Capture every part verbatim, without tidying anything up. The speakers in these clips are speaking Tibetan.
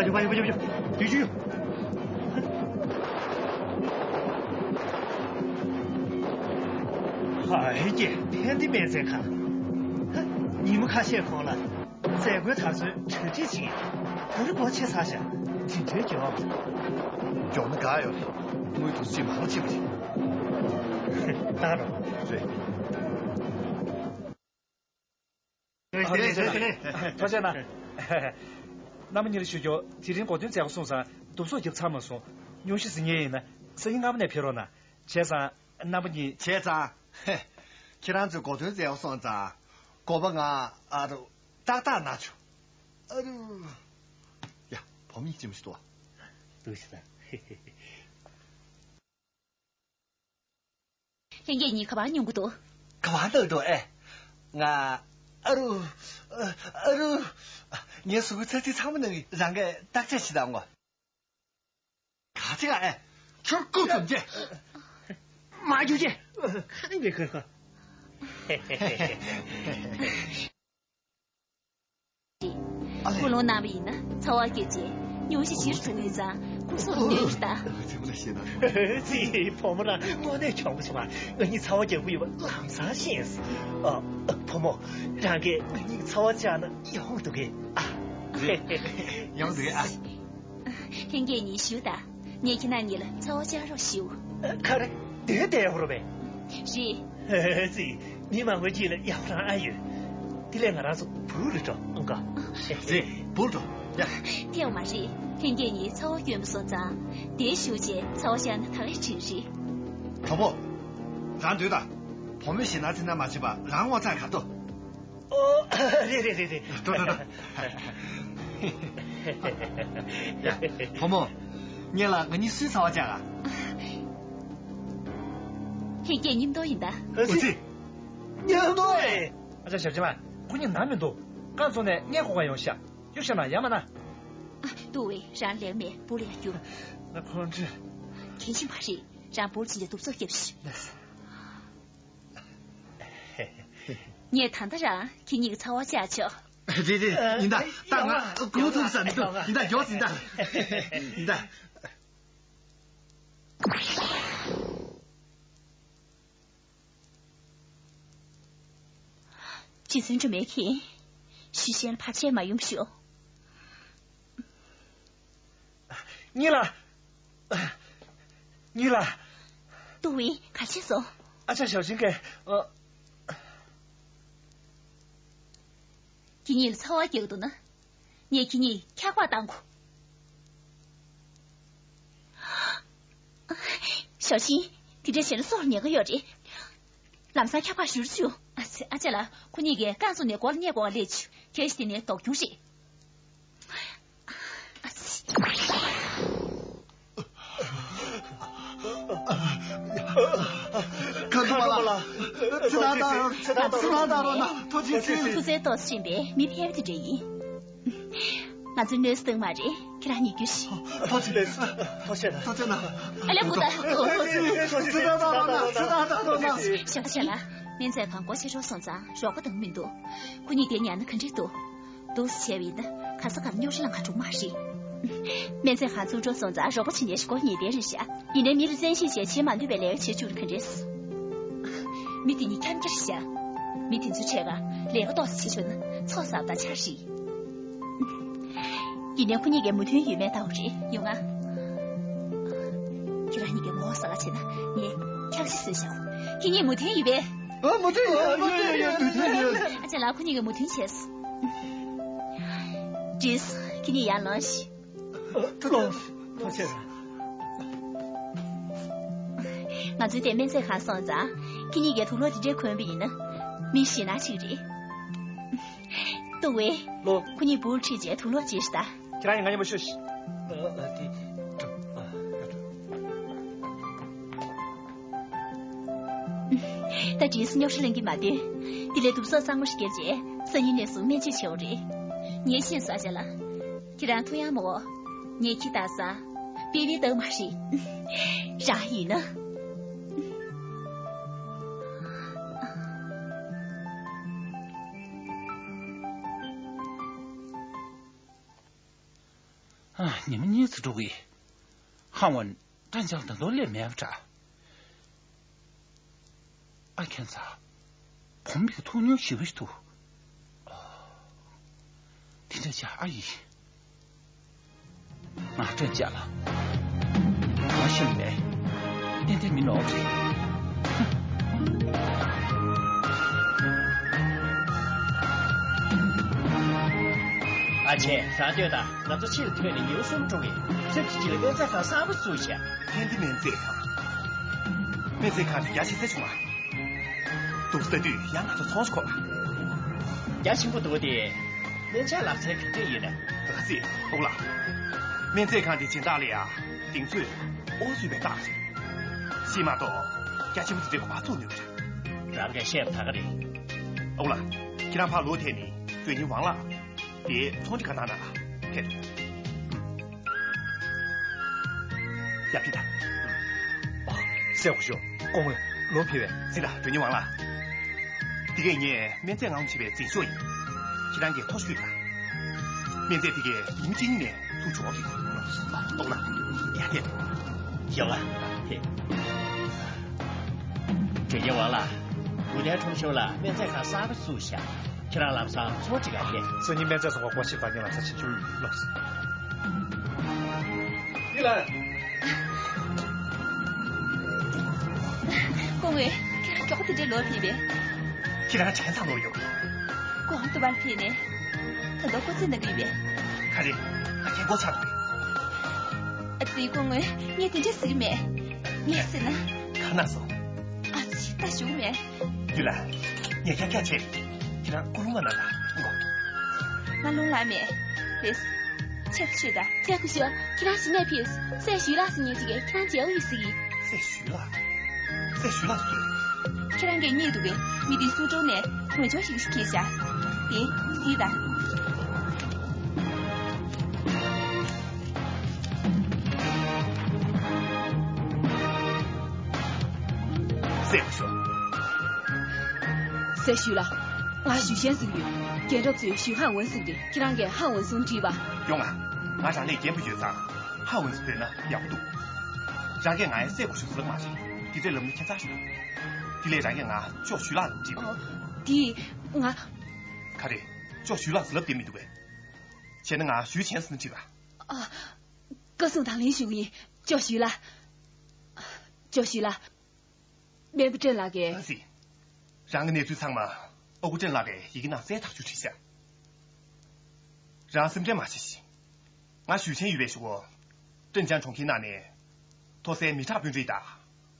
ཡོད་པ་ཡོད་པ་ཡོད་པ་ཡོད། དུས་ཅི་ཡོད། ཧ་ཧེ་ཀྱེ་ཕན་བདེ་སྨན་རྫས་ཁང་། ཧ། ཉིན་མོ་ཁ་ཤས་གོང་ལ་རྫས་མགོན་དར་ཚོན་གྲ་སྒྲིག་བྱེད། ད་རུ་སྒོ་ཕྱེ་ཚར་ཤག་དེ་འདྲའི་མགྱོགས། མགྱོགས་ན་དགའ་ཡོད་རེད། དངུལ་དུ་ཅི་མང་ཆེ་བ་རེད། ད་རུ། རེད། ཨ་ལས་ལས་ལས་ལས། ཐུགས་རྗེ་གནང་། རྣམ་པ་གཉིས་ལ་ཞུ་རྒྱུ། དེ་རིང་གོ་སྟོན་མཛད་སྒོ་སོང་ཙང་བསྡུ་གསོག་རྒྱབ་ཚར་མ་སོང་། སྙུང་གཞི་ཟིན་ངེས་ཡིན་ན་སང་ཉིན་སྔ་མོ་ནས་ཕེབས་རོགས་གནང་། བྱས་ཙང་རྣམ་པ་གཉིས། བྱས་ཙང་། ཧེ། ཁྱེད་རང་ཚོའི་གོ་སྟོན་མཛད་སྒོ་སོང་ཙང་གོ་པ་ང་ཨ་རུ་ཏག་ཏག་ན་ཆོག་ཨ་རུ། ཡ། བུ་མོ་གཉིས་ཅི་མི་ཤི་ཏོ། འདུག་ཤི་ད། ལྷན་རྒྱས་གཉིས་ག་པར་སྙུང་གི་འདུག་ག་པར་འདུག་འདུག་ཨེ། ང་། ཨ་རུ། ཨ་རུ། ངའི་གཟུགས་པོའི་ཚ་ཚིགས་ཚང་མ་ནང་གི་རང་གིས་བརྟག་དཔྱད་བྱེད་དང་ངོ་། ག་ཚིག་ཨེ། ཁྱོད་ཀུ་ཙམ་ཅེ། མ་རྒྱུ་ཅེ། ཁ་ནས་མི་ཁོས་ཁོ། ཨ་ལས། ཀུན་སློང་གནང་བ་ཡིན་ན་ཚ་བ་སྐྱེས་རྗེས་སྙུང་གཞི་ཕྱིར་བྱུང་ཡོད་ཙང་སྐུ་གཟུགས་ལ་གནོད་རེད་ད། ཙི་བུ་མོ་རང་དངོས་གནས་གྱོང་པོ་བྱུང་ང་། ང་གཉིས་ཚ་བ་རྒྱག་གི་ཡོད་པ་ལམ་སང་ཤེས་སོང་། ཨ། བུ་མོ། རང་གིས་ང་གཉིས་ཚ་བ་བཅག་ན་ཡག་པོ་འདུག་གས། ཨ། ཡག་པོ་འདུག་གས། ཨ། ལྷན་རྒྱས་གཉིས་ཞུ་ད། ངས་ཁྱེད་རྣམ་གཉིས་ལ་ཚ་བ་བཅག་རོགས་ཞུ། ག་རེ། དེ་བསྡད་ཡོད་རེད་པས། རེད། ཙི། མི་མང་པོའི་རྗེས་ལ་ཡག་པོ་རང་ཨ་ཡོད། དེ་ལས་ང་རང་ཚོ་བུ་ལ་འགྲོ་ཨང་ག་ཙི། བུ་ལ་འགྲོ་ཡ། དེ་ཡང་མ་རེད། ལྷན་རྒྱས་གཉིས་ཚ་བ་སྐྱོན་པ་སོང་ཙང་དེ་ཞུ་རྗེས་ཚ་བ་བཅག་ན་ད་གའི་འགྲིག་རེད། གྲོགས་པོ། རང་སྡོད་དང་། བུ་མོས་ཞེད་སྣང་ཚིག་སྣང་མ་བྱེད་པར་རང་ངོ་ཚ་ག་ཏོ། ཨོ། རེད་རེད་རེད་རེད། འགྲོ་འགྲོ་འགྲོ། ཡ། བུ་མོ། ངེད་ལ་ང་གཉིས་སུའི་ཚ་བ་བཅག་ག་ལྷན་རྒྱས་མཉམ་དུ་ཡིན་ད། ཨ་ཙི། མཉམ་དུ་ཨེ། ཨ་ཅག་ཞབས་ཆེན་ལགས། ཁོ་གཉིས་ནང་མི་འདུག་རྐང་བཙུགས་ནས་སྔས་གོ་ག་ཡོང་ཤག་གཡུག་ཤག་ན་ཡ་མ་ན། ཨ། འདུག་བས་རང་ལེགས་མེད་བུ་ལ་ཡ་རྒྱུ། ང་ཁོང་ཁྲིད། གལ་ཆེན་པ་རེད། རང་བུ་ལ་ཕྱིན་ཆད་བསྡུ་གསོག་རྒྱབ་ཤིག་ངས་ད་ལྟ་རང་ཁྱེད་གཉིས་ཀྱི་ཚ་བ་བཅག་ཆོག་རེད་རེད། ཡིན་ད། ད་ང་གོ་ཐུབ་ས་མི་འདུག་ཡིན་ད། མགྱོགས་ཡིན་ད། ཡིན་ད། རྗེ་བཙུན་སྒྲོལ་མའི་མཁན། ཞུ་ཤེས་ལ་བར་ཆད་མ་ཡོང་ཤོག་གཉིས་ལ། གཉིས་ལ། ཏུ་ཝི་ག་བྱས་སོང་། ཨ་ཅག་ཞའོ་ཆིང་གིས། ཨ། ཁྱེད་གཉིས་ལ་ཚ་བ་རྒྱག་འདུག་ན། ངས་ཁྱེད་གཉིས་འཁྱག་པ་བཏང་གོ། ཞའོ་ཆིང་། དེ་འདྲ་བྱས་ན་སྲོག་ལ་ཉེན་ཁ་ཡོད་རེད། ལམ་སང་འཁྱག་པ་བཞུར་བཅུག་ཨ་ཙི། ཨ་ཅག་ལགས། ཁོ་གཉིས་ཀྱིས་རྐང་བཙུགས་ནས་སྒོ་ལ་སྔས་གོ་ག་སླེབས་བྱུང་། གལ་སྲིད་དེ་ནས་ལྡོག་རྒྱུ་རེད། ཨ་ཙི། ཁ་ཁ་མ་ལ། ཚེ་ཐར་བཏང་རོགས་གནང་། ཚེ་ཐར་བཏང་རོགས་གནང་། ཐུགས་རྗེ་ཆེ། ཐུགས་རྗེ་ཆེ། ཐུགས་རྗེ་ཆེ། ཐུགས་རྗེ་ཆེ། ཐུགས་རྗེ་ཆེ། ཐུགས་རྗེ་ཆེ། ཐུགས་རྗེ་ཆེ། མི་ཕལ་པ་དེ་འདྲ་ཡིན། ང་ཚོའི་གནོད་འཚེ་བཏང་མ་རེད། ཁྱེད་རང་ཉིད་རྒྱུ་ཞིག་ཐུགས་རྗེ་ཆེ། ཐུགས་རྗེ་ཆེ། ཐུགས་རྗེ་ཆེ། ཨ་ལས་ཁུ་ད། ཚེ་ཐར་བཏང་རོགས་གནང་། ཚེ་ཐར་བཏང་རོགས་གནང་། ཞོགས་ཀ་ཆ་ལ། སྨན་རྫས་ཁང་སྒོ་ཕྱེ་འགྲོ་སོང་ཙང་རོགས་པ་དང་མི་འདུག་ཁོ་གཉིས་དེ་ཉལ་ན་ག་འགྲིག་འདུག་འདུག་སེ་བྱས་པ་ཡིན་ན་ག་ས་ག་ལ་རྙོག་དྲ་ལངས་ག་འགྲོ་གི་མ་རེད། སྨན་རྫས་ཁང་ཚུར་འགྲོ་སོང་ཙང་རོགས་པ་བྱེད་མཁན་ཞིག་དགོས་ངེས་གཏན་རེད་ཤག་ཡིན་ནའི་མི་ལ་བཙན་ཤེད་བྱས་བྱེད་མ་འདོད་པའི་ལས་ཀ་བྱེད་བཅུག་ན་ག་འདྲས། མི་དེ་གཉིས་འཁྱམ་རྒྱག་ཤག་མི་དེ་ཚོའི་གྲས་ཀ་ལས་ཀ་ཏོག་ཙམ་བྱེད་ཆོག་ན་ཚོགས་གསར་པ་དང་ཆ་རེད། ཡིན་ནའི་ཁོ་གཉིས་ཀས་མོས་མཐུན་ཡོད་མེད་ལྟ་དགོས་རེད། ཡོང་ང་། ཁྱེད་རང་གཉིས་ཀས་ངོ་ཚ་ག་བྱེད་ན་ངས་འཁྱག་ཞིག་བཟོས་བཞག་ཁྱེད་གཉིས་མོས་མཐུན་ཡོད་པས། ཨ། མོས་མཐུན་ཡོད། མོས་མཐུན་ཡོད། མོས་མཐུན་ཡོད། ཨ་ཅག་ལགས། ཁོ་གཉིས་ཀས་མོས་མཐུན་བྱས། བྲིས། ཁྱེད་གཉིས་ཡར་ལོངས་ཤིག་ལོངས། ཐུགས་རྗེ་ཆེ། ང་ཚོའི་དེ་སྨན་རྫས་ཁང་སོང་ཙང་ཁྱེད་གཉིས་ཀས་དུག་སློག་འདི་འདྲས་གོན་པ་ཡིན་ན་མི་ཞེད་སྣང་ཆེ་གི་རེད། ཏུ་ཝེ། ལོ། ཁོ་གཉིས་སྦུག་ཁྲིད་བྱས་དུག་སློག་བྱེད་ཤིག་ད། ཁྱེད་རང་ཡིན་ང་མཉམ་པོ་ཤོག་ཨ། ཨ། དེ། ཨ། ད་བྲིས་སུ་རྙོག་དྲ་ལངས་ཀྱི་མ་འདོད། དེ་ལས་དུག་སོགས་གཙང་མ་ཞིག་བརྒྱབ་རྗེས་སང་ཉིན་ནས་བཟུང་སྨན་བཅོས་བྱེད་དགོས་རེད། ངས་ཤེས་སོང་ཨ་ཅག་ལགས། ཁྱེད་རང་ཐུགས་ཡངས་མོ། ངས་ཁྱི་ལྟ་ས། པི་པི་ལྟ་མ་རེད། རང་ཡིན་ན། ཨ། གཉིས་སུ་འགྲོ་གི། ཧང་ཝན་ཀྲན་ཅང་ད་དུང་སླེབས་མེད་པ་འདྲ། ཨ་ཁྱེད་ཚ། བུ་མོ་གི་ཐུགས་མྱོང་ཞེ་པོ་ཞིག་འདུག་དེ་འདྲ་བྱ་ཨ་ཡིན། ང་སྤྲད་བྱ་ལ། ང་ཤི་མེད། ཏན་ཏན་མིན་ནོ་རེད། ཨ་ཆེ། རང་སྡོད་དང་། ང་ཚོ་ཕྱིར་ཐོན་ནས་ཉིན་གསུམ་འགྲོ་གི། ཚེ་གཅིག་ལ་སྨན་རྫས་ཁང་གསར་པ་བཙུགས་ཤག་ཧན་ཏི་སྨན་རྫས་ཁང་། སྨན་རྫས་ཁང་དེ་རྒྱ་ཆེ་ས་བྱུང་བ། འདུག་ལྟ་དུས་ཡང་ང་ཚོ་ཚོང་ཞིག་གོ་བ། རྒྱ་ཆེན་པོ་འདུག་སྟེ། སྨན་ཆ་ལབ་ཚད་ག་འདྲས་ཡོད་ན། ད་ག་སྲིད་ཨོ་ལ། སྨན་རྫས་ཁང་དེ་སྦྱིན་བདག་ལ་ཡ་གདེང་ཚོད་ཨོ་བཟོས་པའི་རྟགས་རེད། ཤེས་མ་གཏོགས་རྒྱ་ཆེན་པོ་དེ་འདྲའི་གོ་བ་ཚོགས་ནུས་པ་རེད། རང་གིས་བཤད་པ་ད་ག་རེད། ཨོ་ལ། ཁྱེད་རང་ཕར་ལོག་ཐད་ནས་དོན་གཉེར་ཝང་ལགས། དེ་ཚོང་ཁྲི་ཁ་ཐང་ནང་ལ་ཕེབས། ཡ་ཕི་ད། ཨ། སྲས་སྐུ་ཞབས། སྐུ་ངོ་ལོ་ཕེབས་པས། སྲིད་ད་དོན་གཉེར་ཝང་ལགས། དེ་གས་ངས་སྨན་རྫས་མངགས་བྱས་པའི་འཛིན་ཤོག་ཡིན། ཁྱེད་རང་གིས་ཐོ་ཤོད་དང་། སྨན་རྫས་དེ་གས་ཉིན་གཅིག་གཉིས་ནས་ཚུར་འབྱོར་གྱི་རེད། ལྟོས་ན་ཡ་ཕེབས། ཡ་ལ་ཕེབས། དོན་གཉེར་ཝང་ལགས། དགུན་ཟླའི་ཁྲོམ་གཞུང་ལ་སྨན་རྫས་ཁང་གསར་པ་བཙུགས་ཤག་ཁྱེད་རང་ལམ་སང་ཚོང་ཁྲིད་ག་ཕེབས། སང་ཉིན་སྨན་རྫས་ཚོང་ཁང་སྒོ་ཕྱེ་བར་ཉིན་ལ་ཚ་ཆེན་བཅུ་ལོགས། ཡི་ལན། སྐུ་ངོ། ཁྱེད་རང་མགྱོགས་པོ་དེ་འདྲའི་ལོག་ཕེབས་པས། ཁྱེད་རང་གྲྭ་ཚང་ལོག་ཡོད། ཀོང་ཏུ་བར་ཕེབས་ནས། ད་དུང་སྐུ་ཚེ་ན་གི་ཡོད་པས། ག་རེ། ང་རྒན་གོག་ཆགས་འདུག་པས། ཨ་ཙི། སྐུ་ངོ། ངས་དེ་འདྲ་ཟེར་གྱི་མེད། ངས་ཟེར་ན། ག་ན་སོང་། ཨ་ཙི། ད་ཞུ་གི་མེད། ཡུལ་ལ། ངས་ཀྱང་ཀྱང་བྱས། ཁྱེད་རང་སྐུ་རླུང་མ་ན་ན་འགོ། ང་རླུང་ལངས་མེད། རེད། ཆེ་ཤོས་ད། ཚེ་སྐུ་ཞབས། ཁྱེད་རང་གཞི་ནས་ཕེབས། སྲས་ཞུས་ལགས་ཟེར་མཁན་ཅིག་གིས་ཁྱེད་རང་མཇལ་བ་ཡོད་ཟེར་གྱི། སྲས་ཞུས་ལགས། སྲས་ཞུས་ལགས་སུ་རེད། ཁྱེད་རང་གིས་རྙེད་འདུག་པས། མི་དེ་སུའུ་ཀྲོའུ་ནས་ངོས་སྦྱོར་ཞིག་ཁྱེར་ཤག་དེ་གཟིགས་དང་། སྲས་སྐུ་ཞབས། སྲས་ཞུས་ལགས། ང་ཞུས་ཆེན་ཟེར་གྱི་ཡོད། རྒན་རབས་ཚོས་ཞུས་ཧང་ཝུན་ཟེར་གྱི་རེད། ཁྱེད་རང་གིས་ཧང་ཝུན་ཟེར་དྲིས་པ། ཡོང་ང་། ང་རང་ལས་རྒན་པོ་ཡོད་ཙང་། ཧང་ཝུན་ཟེར་ཕོད་ན་ཡག་པོ་འདུག་རང་གིས་ང་ཡ་སྲས་སྐུ་ཞབས་ཟེར་མ་རེད། དེ་ཚོའི་ལམ་ནི་ཁྱད་མཚར་ཞིག་འདུག་དེ་ལས་རང་གིས་ང་ཅོ་ཞུས་ལགས་ལབ་དྲིས་པ། ཨོ། དེ། ང་། ག་རེ། ཅོ་ཞུས་ལགས་ཟེར་ལབ་བསྡད་མི་འདུག་པས། བྱས་ན་ང་ཞུས་ཆེན་ཟེར་ན་འགྲིག་ག་ཨ། བཀའ་གསུང་དང་ལེན་ཞུ་གི་ཡིན། ཅོ་ཞུས་ལགས། ཅོ་ཞུས་ལགས། སྨན་པ་ཀྲེན་ལགས་ཀྱིས། ཨ་ཙི། རང་གི་གནས་ཚུལ་ཚང་མ་ཨ་ཁུ་ཀྲེན་ལགས་ཀྱིས་ཡི་གེ་ནང་གསལ་ཐག་ཆོད་བྲིས་ཤག་རང་སེམས་ཁྲལ་མ་བྱེད་ཞིག་ང་ཞུས་ཆེན་ཡོད་པའི་གཞུག་གུ། ཀྲེན་ཅང་གྲོང་ཁྱེར་ནང་ནས་མཐོ་སའི་མི་དྲག་དཔོན་རིགས་དང་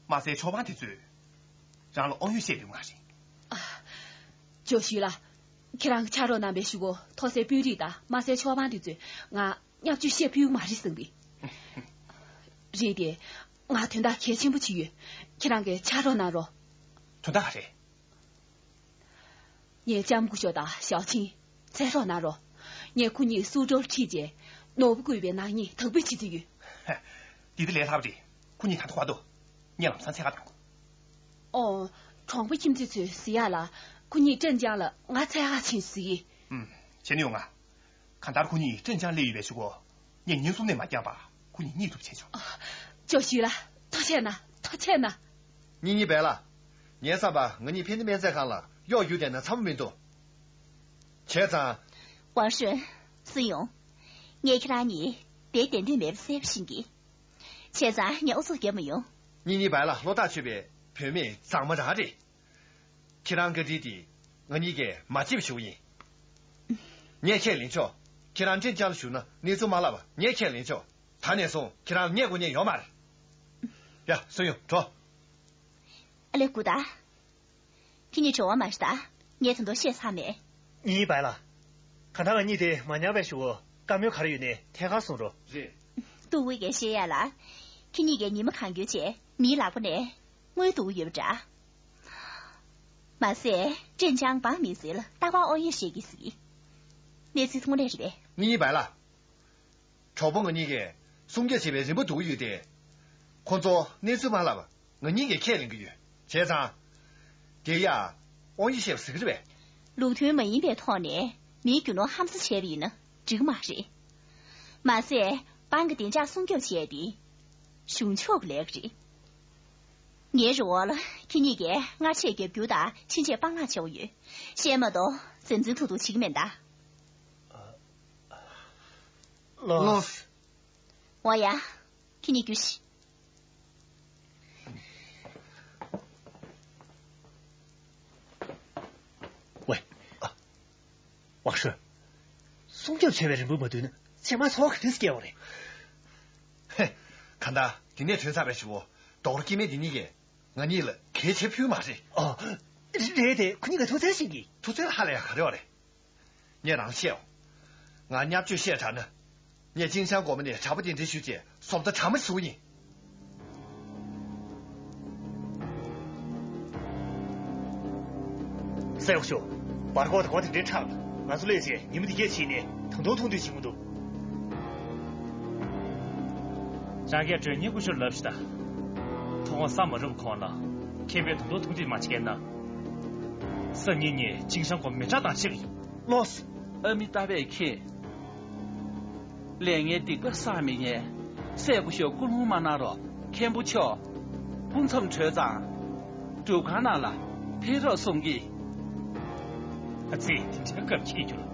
དམའ་སའི་ཆོས་པ་དེ་ཚོས་རང་ལ་དབང་ཡོད་བཤད་འདུག་མ་རེད། ཨ། ཅོ་ཞུས་ལགས། ཁྱེད་རང་གིས་ཕྱག་རོགས་གནང་བའི་གཞུག་གུ་མཐོ་སའི་དཔོན་རིགས་དང་དམའ་སའི་ཆོས་པ་དེ་ཚོས་ང་བརྙས་བཅོས་བཤད་ཕོད་ཀྱི་མ་རེད་བསམ་པས། རེད་དེ། ང་དོན་དག་གལ་ཆེན་པོ་ཅིག་ཡོད། ཁྱེད་རང་གིས་ཕྱག་རོགས་གནང་རོགས། དོན་དག་ག་རེ། ངས་ལྕམ་སྐུ་ཞབས་དང་ཞའོ་ཆིང་མཚན་སློག་གནང་རོགས། ངས་ཁོ་གཉིས་སུའུ་ཀྲོའུ་ཁྲིད་རྗེས་ནོར་བུ་བརྐོས་པའི་ནག་ཉེས་དག་འབུད་བྱེད་རྩིས་ཡོད། དེ་དེ་ལས་སླ་པོ་རེད། ཁོ་གཉིས་གང་དུ་འཁོར་འདུག་ངས་ལམ་སང་འཚོལ་ག་བཏང་དགོས། ཨོ། གྲོང་པ་ཁྱིམ་མཚེས་ཚོས་ཟེར་ཡག་ལ། ཁོ་གཉིས་ཀྲེན་ཅང་ལ་ང་འཚོལ་ག་ཕྱིན་ཟེར་གི། ཨུམ། བྱས་ན་ཡོང་ང་། གང་ལྟར་ཁོ་གཉིས་ཀྲེན་ཅང་སླེབས་ཡོད་པའི་གཞུག་གུ། ངས་ཉིན་གསུམ་ནས་མ་འགྱངས་པར་ཁོ་གཉིས་རྙེད་ཐུབ་བྱས་ཆོག་ཨ། ཅོ་ཞུས་ལགས། ཐུགས་རྗེ་གནང་། ཐུགས་རྗེ་གནང་། གཉིས་གཉིས་པས་ལ། ངའི་བསམ་པར་ང་གཉིས་ཕན་ནི་སྨན་རྫས་ཁང་ལ་གཡོག་རྒྱུགས་བསྡད་ན་འཚམས་པོ་མི་འདུག་བྱས་ཙང་། ཝང་ཧྲོན། སུན་ཡོང་། ངས་ཁྱེད་རང་གཉིས་དེར་གདན་འདྲེན་མེད་པ་གསལ་པོ་ཤེས་ཀྱི། བྱས་ཙང་ངས་ཨུ་ཚུགས་རྒྱབ་མི་ཡོང་། གཉིས་གཉིས་པས་ལ་བློ་ཐག་ཆོད་པའི་བུད་མེད་གཙང་མ་རང་རེད། ཁྱེད་རང་བཀའ་དྲིན་དེ་ང་གཉིས་ཀས་མ་བརྗེད་པ་ཞུ་གི་ཡིན། ངས་ཁས་ལེན་ཆོག་ཁྱེད་རང་ཀྲེན་ཅང་ལ་ཞུས་ན་གནས་ཚུལ་མ་བསླབ་པ་ངས་ཁས་ལེན་ཆོག་ད་ནས་བཟུང་ཁྱེད་རང་ལ་བརྙས་དགོས་མཁན་ཡོད་མ་རེད། ཡ། སུན་ཡོང་། འགྲོ། ཨ་ལས། སྒུག་ད། ཁྱེད་གཉིས་བྲོ་བ་མ་ཤི་ད། ངས་ད་དུང་བཤད་ཚར་མེད། གཉིས་པས་ལ། གང་ལྟར་ང་གཉིས་དེ་མ་ཉར་བའི་གཞུག་གུ་བཀའ་མོལ་ག་རེ་ཡོད་ནའི་ཐད་ཀར་གསུང་རོགས། རེད། ཏུའུ་ཝུའེ་གིས་བཤད་ཡག་ལ། ཁྱེད་གཉིས་ཀས་ཉི་མ་གང་འཁྱོལ་བྱས་མིའི་ལག་པ་ནས་དངུལ་བསྡུ་གི་ཡོད་པ་འདྲ། མ་ཟད་ཀྲེན་ཅང་འབངས་མི་སེར་ལ་རྟག་པར་དབང་ཡོད་བཤད་ཀྱི་ཟེར་གི། གནས་ཚུལ་ཐོགས་མེད་རེད་པས། གཉིས་པས་ལ། གྲོགས་པོ་ང་གཉིས་ཀས་སྲུང་སྐྱོབ་བྱེད་པའི་རིན་པ་བསྡུ་གི་ཡོད་དེ། ཁོ་ཚོ་གནས་ཚུལ་མ་བསླབ་པ་ང་གཉིས་ཀས་ཁས་ལེན་གྱི་ཡོད། བྱས་ཙང་། དེ་ཡ། དབང་ཡོད་བཤད་པ་ཟེར་གྱི་རེད་པས། ལུགས་མཐུན་མ་ཡིན་པའི་ཐོག་ནས་མིའི་རྒྱུ་ནོར་ཧམ་ཟ་བྱས་པ་ཡིན་ན་འགྲིག་གི་མ་རེད། མ་ཟད། པང་གི་བདེ་འཇགས་སྲུང་སྐྱོབ་བྱས་ཏེ། གཞུང་ཕྱོགས་ཀྱི་ལས་ཀ་རེད། ངའི་རེ་བ་ལ་ཁྱེད་གཉིས་ཀས་སྔ་ཆད་རྒྱབ་སྐྱོར་དང་ཕྱིན་ཆད་སྤང་བླང་བྱ་བ་ཡོད། བཤད་མ་གཏོགས་འཛེམ་འཛེམ་ཐུག་ཐུག་བྱེད་ཀྱི་མེད་ད། ལགས། འོ་ཡ། ཁྱེད་གཉིས་རྒྱུགས་ཤིག་ཝེ། ཨ། ཝང་ཧྲོས། སྲུང་སྐྱོབ་བྱས་པའི་རིན་པ་མ་བསྡུས་ན་རྗེས་མ་ཚོགས་ག་འདྲས་སྐྱེལ་བ་རེད། ཧེ། གང་ལྟར་འདི་ནས་ཐོན་ཚར་བའི་ཞུ་བོ། རྡོག་རོ་སྐྱེ་དམན་འདི་གཉིས་ཀས་ང་གཉིས་ལ་གལ་ཆེ་ཕུལ་མ་རེད། ཨ། རེད་དེ་ཁོ་གཉིས་ཀ་ཐུགས་བརྩེ་ཞིག་གིས། ཐུགས་བརྩེ་ལ་ཧ་ལས་ཡ་ག་རེ་བ་རེད། ངས་རང་བཤད་འོ། ང་བརྙས་བཅོས་བཤད་དྲགས་ན། ངས་ཅིན་ཤང་དགོན་པ་ནས་གྲྭ་པ་གདན་འདྲེན་ཞུས་རྗེས་བཟོ་ལྟ་གྲ་མ་ཞིག་བཟོ་གི་ཡིན། སེའུ་ཤོ། བར་སྐོར་དང་གོ་དེ་འདྲའི་ཁྲག་ང་ཚོ་སླེབས་རྗེས་ཉིན་མོ་འདི་གས་ཕྱིན་ནས་ད་དུང་ཐུང་དུས་བྱེད་མི་འདུག་རང་གིས་སྒྲོན་ཉི་སྐུ་ཞབས་ལབ་ཤི་ད། ཐོག་ཁོང་ས་མ་རུབ་གོང་ལ་མཁན་པོས་ད་དུང་ཐུང་དུས་མ་བྱེད་མཁན་ན། སང་ཉིན་ངས་ཅིན་ཤང་དགོན་པ་མེ་སྲེག་བཏང་ཆེད་ཡིན། ལོས། ཨ་མི་རྟ་པས་ཁྱེད། ལས་ངན་སྡིག་པ་བསགས་མི་ཉན། སྲས་སྐུ་ཞབས་སྐུ་རླུང་མ་གནང་རོགས། མཁན་པོ་མཆོག་སྐུ་མཚམས་གྲོལ་ཙང་། སྒྲུབ་ཁང་ནང་ལ་ཕེབས་རོགས་གསུང་གི། ཨ་ཙི། དེ་འདྲའི་སྐབས་ཁྱེད་ཀྱུར།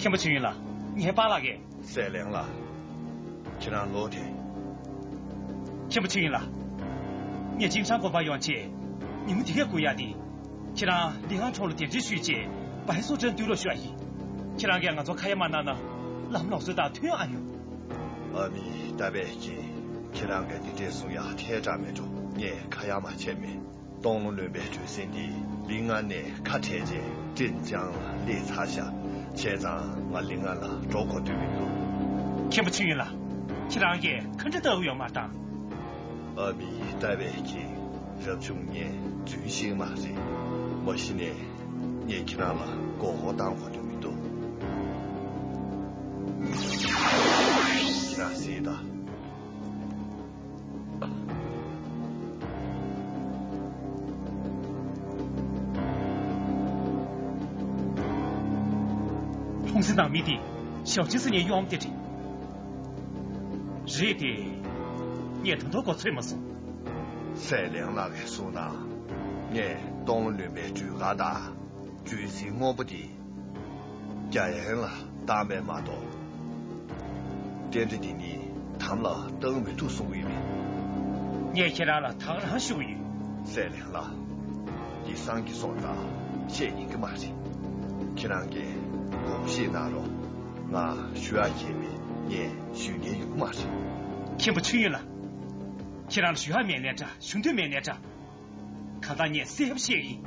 མཁན་པོ་ཆོས་དབྱིངས་ལགས། ངའི་པཱ་ལགས་ཀྱིས། སྲས་ལེང་ལགས། ཁྱེད་རང་ལོག་དེ། མཁན་པོ་ཆོས་དབྱིངས་ལགས། ངས་ཅིན་ཤང་དགོན་པར་ཡོང་ཆེད་ཉིན་མོ་འདི་གས་སྒུག་ཡག་དེ། ཁྱེད་རང་ལི་ཧང་ཁྲོང་ལ་གདན་འདྲེན་ཞུས་རྗེས་བའི་སོ་ཅན་བསྡུ་རོགས་ཞུ་ཡ་ཡིན། ཁྱེད་རང་གིས་ང་ཚོར་ཁ་ཡ་མ་གནང་ན་ལམ་ལོག་སྲོལ་དང་མཐུན་ཨ་ཡོང་། ཨ་མི་རྟ་པས་ཀྱིས་ཁྱེད་རང་གིས་འདི་འདྲས་གསུང་ཡག་ཐལ་དྲགས་མེད་འགྲོ། ངས་ཁ་ཡ་མ་བྱས་མེད། སྟོང་ལོ་ལོན་པའི་གྲུ་གཟིངས་འདི་ལི་ང་ནས་ཁ་བྲལ་རྗེས་ཀྲིན་ཅང་ལ་སླེབས་ཚར་ཤག་བྱས་ཙང་ང་ལི་ང་ལ་འགྲོ་དགོས་དོན་མི་འདུག་མཁན་པོ་ཆོས་དབྱིངས་ལགས། ཁྱེད་རང་གིས་ཁ་འདྲ་ལྟ་བུ་ཡོད་མ་དང་། ཨ་མི་རྟ་པས་ཀྱིས་རབ་བྱུང་ངས་རྫུན་བཤད་མ་རེད། མ་གཞི་ནས་ངས་ཁྱེད་རང་ལ་མགོ་སྐོར་བཏང་དགོས་དོན་མི་འདུག་ཁྱེད་རང་གཟིགས་དང་། ལྷུང་བཟེད་ནང་མི་དེ་ཞའོ་ཅི་ཟེར་མཁན་གཡོག་མོ་དེ་རེད། རེད་དེ། ངས་ད་དུང་གོ་ཚོད་མ་སོང་། སྲས་ལེང་ལགས་ཀྱིས་གསུངས་ན། ངས་སྟོང་ལོ་ལོན་པའི་གྲུ་ཁ་དང་གྲུ་གཟིངས་སྔོན་པོ་དེ། རྒྱ་ཡན་ལ་བཏང་བས་མ་གཏོགས། རྟེན་འབྲེལ་འདི་ཉིད་དམ་ལ་བཏང་མི་ཐུབ་གསུང་གི་ཡོད་པས། ངས་ཁྱེད་རང་ལ་ད་ག་རང་ཞུ་གི་ཡོད། སྲས་ལེང་ལགས། འདི་སང་གི་སོང་ཙང་བཤད་ཉན་གི་མ་རེད། ཁྱེད་རང་གིས་དགོངས་བཞེས་གནང་རོགས། ང་ཞུ་ཡག་ཡོད་མེད་ངས་ཞུ་མཁན་ཡོད་གི་མ་རེད། མཁན་པོ་ཆོས་དབྱིངས་ལགས། ཁྱེད་རང་ལ་ཞུ་ཡག་མེད་ནའི་འདྲ། ཞུ་འདོད་མེད་ནའི་འདྲ། གང་ལྟར་ངས་གསལ་པོ་བཤད་ཀྱི་ཡིན།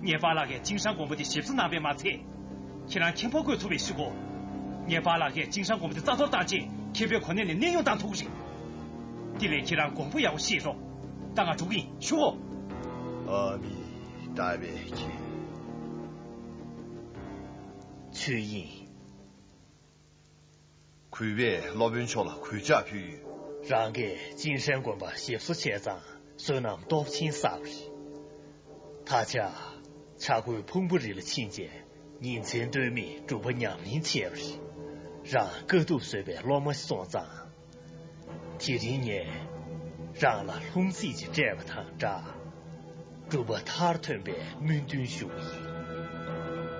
ངའི་པཱ་ལགས་ཀྱིས་ཅིན་ཤང་དགོན་པ་དེ་ཞིབ་བཟོ་གནང་བས་མ་ཚད། ཁྱེད་རང་མཁན་པོ་བསྐོས་ཐུབ་པའི་གཞུག་གུ། ངའི་པཱ་ལགས་ཀྱིས་ཅིན་ཤང་དགོན་པ་དེ་རྩ་གཏོར་བཏང་རྗེས་མཁན་པོའི་གོ་གནས་ནས་གནས་དབྱུང་བཏང་ཐུབ་ཀྱི་རེད། དེ་ལས་ཁྱེད་རང་དགོངས་པ་ཡག་པོ་བཞེས་རོགས། ད་ང་འགྲོ་གི་ཡིན། ཞུ་གོ། ཨ་མི་རྟ་པས་ཀྱིས། ཆོས་དབྱིངས། གུས་པས་སློབ་དཔོན་མཆོག་ལ་གུས་ཕྱག་ཕུལ་ཡོད། རང་གིས་ཅིན་ཧྲན་དགོན་པ་ཞིབ་བཟོ་བྱས་ཙང་བསོད་ནམས་སྟོབས་ཆེན་བསགས་པ་རེད། ད་ཆ་བྱ་རྒོད་ཕུང་པོ་རི་ལ་ཕྱིན་རྗེས་ཉིན་མཚན་ལྟོས་མེད་སྒྲུབ་པ་ཉམས་ལེན་བྱས་པ་རེད། རང་དཀའ་ཐུབ་བཟོད་པའི་སློབ་མ་ཞིག་སོང་ཙང་། དེ་རིང་ངས་རང་ལ་ལྷུང་བཟེད་ཅིག་སྤྲད་པ་དང་སྦྲགས། སྒྲུབ་པ་མཐར་ཐོན་པའི་སྨོན་འདུན་ཞུ་གི་ཡིན།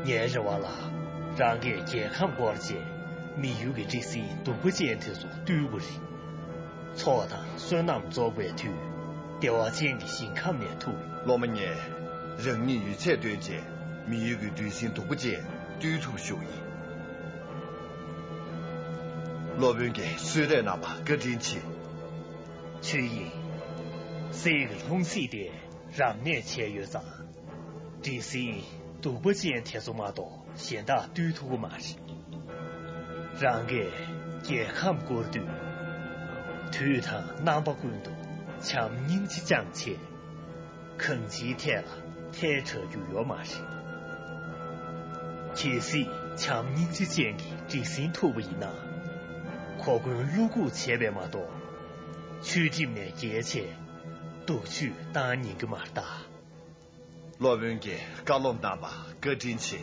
ངའི་རེ་བ་ལ་རང་གིས་རྒྱལ་ཁམས་བསྐོར་རྗེས་མི་ཡུལ་གྱི་འདྲེ་སྲིན་གདུག་པ་ཅན་དེ་ཚོ་བཏུལ་དགོས་རེད། ཚོགས་དང་བསོད་ནམས་རྫོགས་པའི་མཐུས་བདེ་བ་ཅན་གྱི་ཞིང་ཁམས་ནས་ཐུག་སློབ་མ་ངས་རང་ཉིད་ཡོད་ཚད་བཏོན་བྱས་མི་ཡུལ་གྱི་འདྲེ་སྲིན་གདུག་པ་ཅན་བཏུལ་ཐུབ་ཞུ་གི་ཡིན། སློབ་དཔོན་གྱིས་གསོལ་རས་གནང་བར་བཀའ་དྲིན་ཆེ། ཆོས་དབྱིངས། གསེར་གྱི་ལྷུང་བཟེད་དེ་རབ་གནས་བྱས་ཡོད་ཙང་། འདྲེ་སྲིན་གདུག་པ་ཅན་དེ་ཚོ་མ་གཏོགས་གཞན་དག་བཏུལ་ཐུབ་ཀྱི་མ་རེད། རང་གིས་རྒྱལ་ཁམས་བསྐོར་དུས། དུས་དང་རྣམ་པ་ཀུན་ཏུ་བྱམས་སྙིང་རྗེ་བཅངས་ཆེད། གང་ཅིའི་ཐད་ལ་ཐལ་དྲགས་རྒྱུ་ཡོད་མ་རེད། གལ་སྲིད་བྱམས་སྙིང་རྗེ་ཅན་གྱི་འདྲེ་སྲིན་ཐུག་པ་ཡིན་ན། གོ་བསྐོན་བློ་འགུག་བྱས་པས་མ་གཏོགས། ཆོས་ཁྲིམས་ནས་འགལ་བྱས། སྡུག་ཆུས་བཏང་ཉན་གི་མ་རེད་ད། སློབ་དཔོན་གྱིས་བཀའ་སློབ་གནང་བར་བཀའ་དྲིན་ཆེ།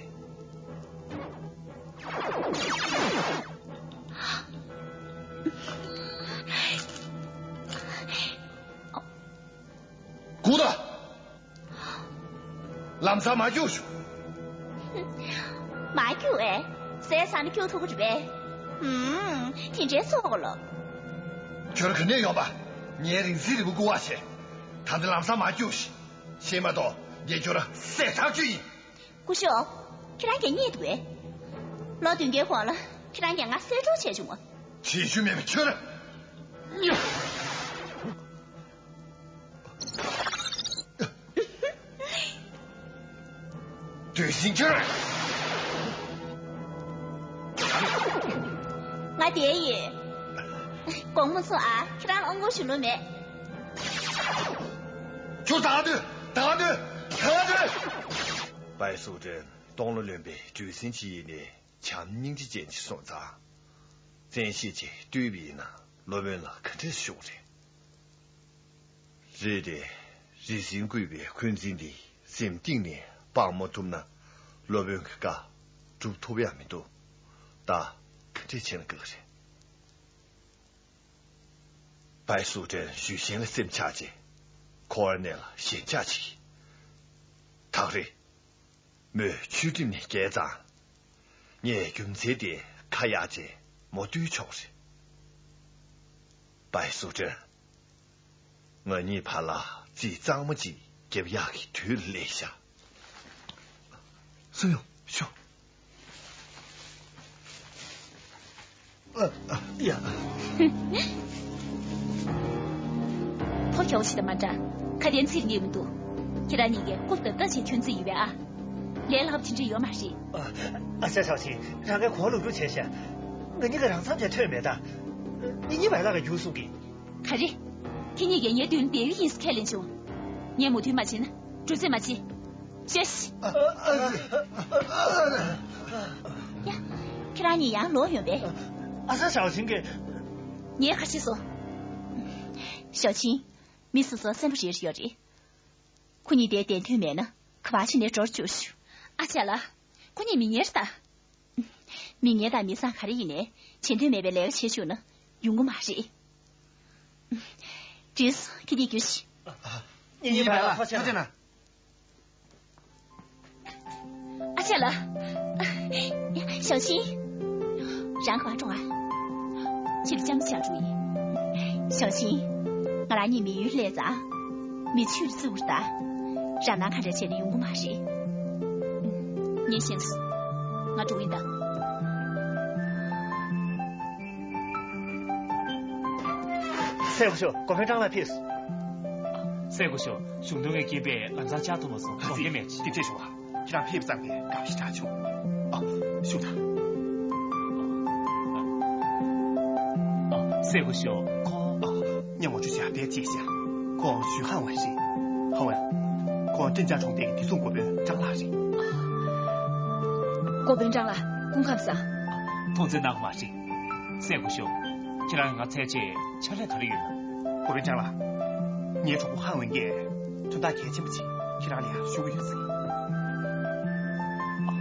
སྒུག་དང་། ལམ་སང་མ་རྒྱུགས་ཤོག། མ་རྒྱུགས་ཨེ། ཟས་ཟ་ནས་རྒྱུགས་ཐུབ་ཀྱི་རེད་པས། ཧུམ། དེ་འདྲའི་ཚོགས་ལོ། ཁྱོད་ག་ནས་ཡོང་པ། ངའི་རིང་བསྲེལ་རིལ་བུ་བསྐུར་བ་བྱས། ད་ལྟ་ལམ་སང་མ་རྒྱུགས་ཤིག། ཤེས་མ་གཏོགས་ངས་ཁྱོད་ར་བསད་དྲག་རྒྱུ་ཡིན། སྐུ་ཞབས། ཁྱེད་རང་གིས་རྙེད་འདུག་གས། ལོ་བདུན་བརྒྱའི་གོང་ལ་ཁྱེད་རང་གིས་ང་གསོད་གྲོགས་བྱས་བྱུང་ངོ་། བྱེད་རྒྱུ་མེད་པ་ཁྱོད་ར། དུས་ཟིང་ཁྱོད། ང་བསྡད་ཡོད། དགོང་མོ་ཚོ་ཨ་ཁྱེད་རང་ལ་ཨོང་ཀོ་ཞུ་ལོ་མེད། ཁྱོད་ད་འདོད་ད་འདོད་ད་འདོད། བའི་སུ་ཏྲན་སྟོང་ལོ་ལོན་པའི་གྲུ་གཟིངས་ཅིག་ཡིན་ནས་བྱམས་སྙིང་རྗེ་ཅན་ཅིག་སོང་ཙང་། བཙན་ཤེད་ཅིག་བཏུལ་བ་ཡིན་ན་སློབ་དཔོན་ལ་ག་འདྲས་ཤོག་རེད། རེད་དེ། རི་འཛིན་བརྐོས་པའི་འཁོན་འཛིན་འདི་སེམས་གཏིང་ནས་སྤང་མ་ཐུབ་ན་སློབ་དཔོན་གྱི་བཀའ་སྒྲུབ་ཐུབ་ཡ་མི་འདུག། ད་ག་འདྲས་བྱས་ན་དགའ་གི་རེད། བའི་སུ་ཏྲན་ཞུས་ཤན་ལ་སེམས་ཆགས་རྗེས་ཁོ་བར་ནས་ལ་ཞེན་ཆགས་ཅིག། ཐག་རེད། མོས་ཆོས་ཁྲིམས་ནས་འགལ་ཙང་། ངས་རྒྱུ་མཚན་དེ་ཁ་གཡར་རྗེས་མོ་བཏུལ་ཆོག་རེད། བའི་སུ་ཏྲན། ང་གཉིས་བར་ལ་རྩིས་གཙང་མ་ཅིག་རྒྱབ་ཡག་གི་དུས་ལ་སླེབས་ཤག། སུ་ཡོང་ཤོག། ཨ། ཨ། ཡ། ཕོ་ཁྱོ་ཞིག་དང་མ་འདྲ། ཁ་དན་ཚིག་རྙེད་མི་འདུག། ཁྱེད་རང་གཉིས་ཀས་སྐུ་བརྡབ་བརྡབ་བྱས་ཐོན་རྩིས་ཡོད་པས་ཨ། ལས་སླ་པོ་དེ་འདྲ་ཡོད་མ་རེད། ཨ། ཨ་ཅག་ཞའོ་ཆིན། རང་གིས་གོང་ལུག་རྒྱུག་བྱས་ཤག། ང་གཉིས་ཀ་རང་མཚམས་ཀྱང་ཐོན་མེད་ད། ངེད་གཉིས་བར་ལ་ག་རྒྱུག་གསུང་གི། ག་རེ། ཁྱེད་གཉིས་ཀས་ངའི་མདུན་ལ་བསྡད་ཡུལ་ཡིན་ཟེར་ཁས་ལེན་བྱུང་། ངས་མོས་མཐུན་མ་བྱས་ན་གྲུ་རྩེད་མ་བྱེད། ཤེས། ཨ། ཨ། ཡ། ཁྱེད་རང་གཉིས་ཡང་ལོག་ཡོང་པས། ཨ་ཅག་ཞའོ་ཆིན་གྱིས། ངས་ཁ་ཤས་སོ། ཞའོ་ཆིན། མི་སོ་སོ་སེམས་པ་རེ་རེ་ཡོད་རེད། ཁོ་གཉིས་དེར་བསྡད་འདོད་མེད་ན་ག་པར་ཕྱིན་ནས་འགྲོར་བཅུག་ཤོག། ཨ་ཅག་ལགས། ཁོ་གཉིས་མི་ངན་རེད་ད། མི་ངན་དང་མི་བཟང་ག་རེ་ཡིན་ནའི་བྱེད་འདོད་མེད་པའི་ལས་ཀ་བྱེད་བཅུག་ན་ཡོང་གི་མ་རེད། འགྲིགས་སོང་། ཁྱེད་གཉིས་རྒྱུགས་ཤིག། ངེད་གཉིས་བར་ལ་ཐུགས་རྗེ་གནང་། ཨ་ཅག་ལགས། ཞའོ་ཆིན། རང་ག་པར་འགྲོ་ཨ། ཁྱེད་ལ་ཅམ་ཞིག་འགྲོ་ཡིན། ཞའོ་ཆིན། ང་རང་གཉིས་མི་ཡུལ་སླེབས་ཙང་། མི་ཆོས་ལ་བརྩི་བར་ད། རང་སྣང་ག་འདྲ་བྱས་ནས་ཡོང་གི་མ་རེད། ངས་ཤེས་སོང་། ང་འགྲོ་ཡིན་ད། སྲས་སྐུ་ཞབས། འགོ་དཔོན་ཀྲང་ལགས་ཕེབས་སོང་། སྲས་སྐུ་ཞབས། གཞུང་དོན་གྱི་རྐྱེན་པས་ལམ་སང་བཅར་ཐུབ་མ་སོང་། གྲོངས་ཀྱི་མེད། དེ་འདྲས་བྱུང་བ། ཁྱེད་རང་ཕེབས་ཙམ་གྱིས་དགའ་པོ་ཞེ་དྲག་བྱུང་། ཨ། བཞུགས་དང་། ཨ། སྲས་སྐུ་ཞབས། ཁོང་། ཨ། ངས་ངོ་སྤྲོད་བྱས་པ་ཅིག་བྱས། ཁོང་ཞུས་ཧང་ཝེ་རེད། ཧང་ཝེ། ཁོང་ཀྲིན་ཅང་གྲོང་རྡལ་གྱི་བདེ་སྲུང་འགོ་དཔོན་ཀྲང་ལགས་རེད། འགོ་དཔོན་ཀྲང་ལགས། སྐུ་ཁམས་བཟང་། མཐོང་ཆེན་གནང་དགོས་མ་རེད། སྲས་སྐུ་ཞབས། ཁྱེད་རང་ང་འཚོལ་ཆེད་ཕྱག་ལས་ག་རེ་ཡོད་ན། འགོ་དཔོན་ཀྲང་ལགས། ངའི་གྲོགས་པོ་ཧང་ཝེ་གིས་དོན་དག་གལ་ཆེན་པོ་ཅིག་ཁྱེད་རང་ལ་ཡང་ཞུ་གི་ཡོད་ཟེར། ཨ།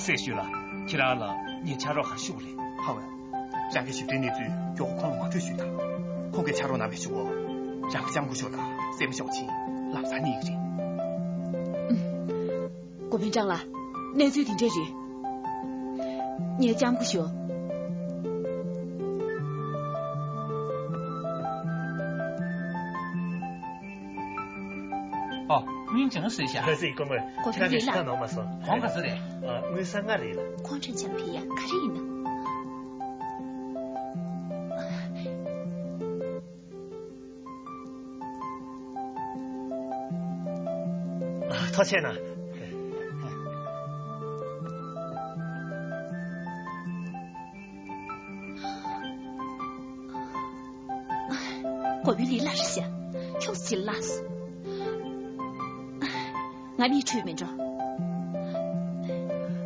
སྲས་ཞུས་ལགས། ཁྱེད་རང་ལ་ངས་ཕྱག་རོགས་ག་རེ་ཞུ་དགོས་རེད། ཧང་ཝེ། རང་གི་ཞིབ་ཕྲའི་གནས་ཚུལ་མགྱོགས་པོ་ཁོང་ལ་ངོ་སྤྲོད་ཞུས་དང་། ཁོང་གིས་ཕྱག་རོགས་གནང་བའི་གཞུག་གུ། རང་གིས་ལྕམ་སྐུ་ཞབས་དང་སྲས་མོ་ཞའོ་ཆིན་ལམ་སང་རྙེད་ཀྱི་རེད། འགོ་དཔོན་ཀྲང་ལགས། གནས་ཚུལ་དེ་འདྲས་རེད། ངའི་ལྕམ་སྐུ་ཞབས། ཨོ། སྙིང་རྗེ་མོ་བཟོས་ཤག། ལྷ་སྲས་སྐུ་ངོ། ཁྱེད་རང་གིས་ཞུ་དག་གནང་མ་སོང་། གོང་ག་ཚོད་རེད། ཨ། དངུལ་ས་ལྔ་རེད་ལགས། ཁོང་ཁྲོན་ཆང་ཕི་ཡ་ག་རེ་ཡིན་ནམ། ཐུགས་རྗེ་གནང་། འགོ་དཔོན་ལི་ལགས་རེད་ཤག། ཁྱོད་ཅི་ལགས། ང་མིག་འཕྲོད་མི་འགྲོ།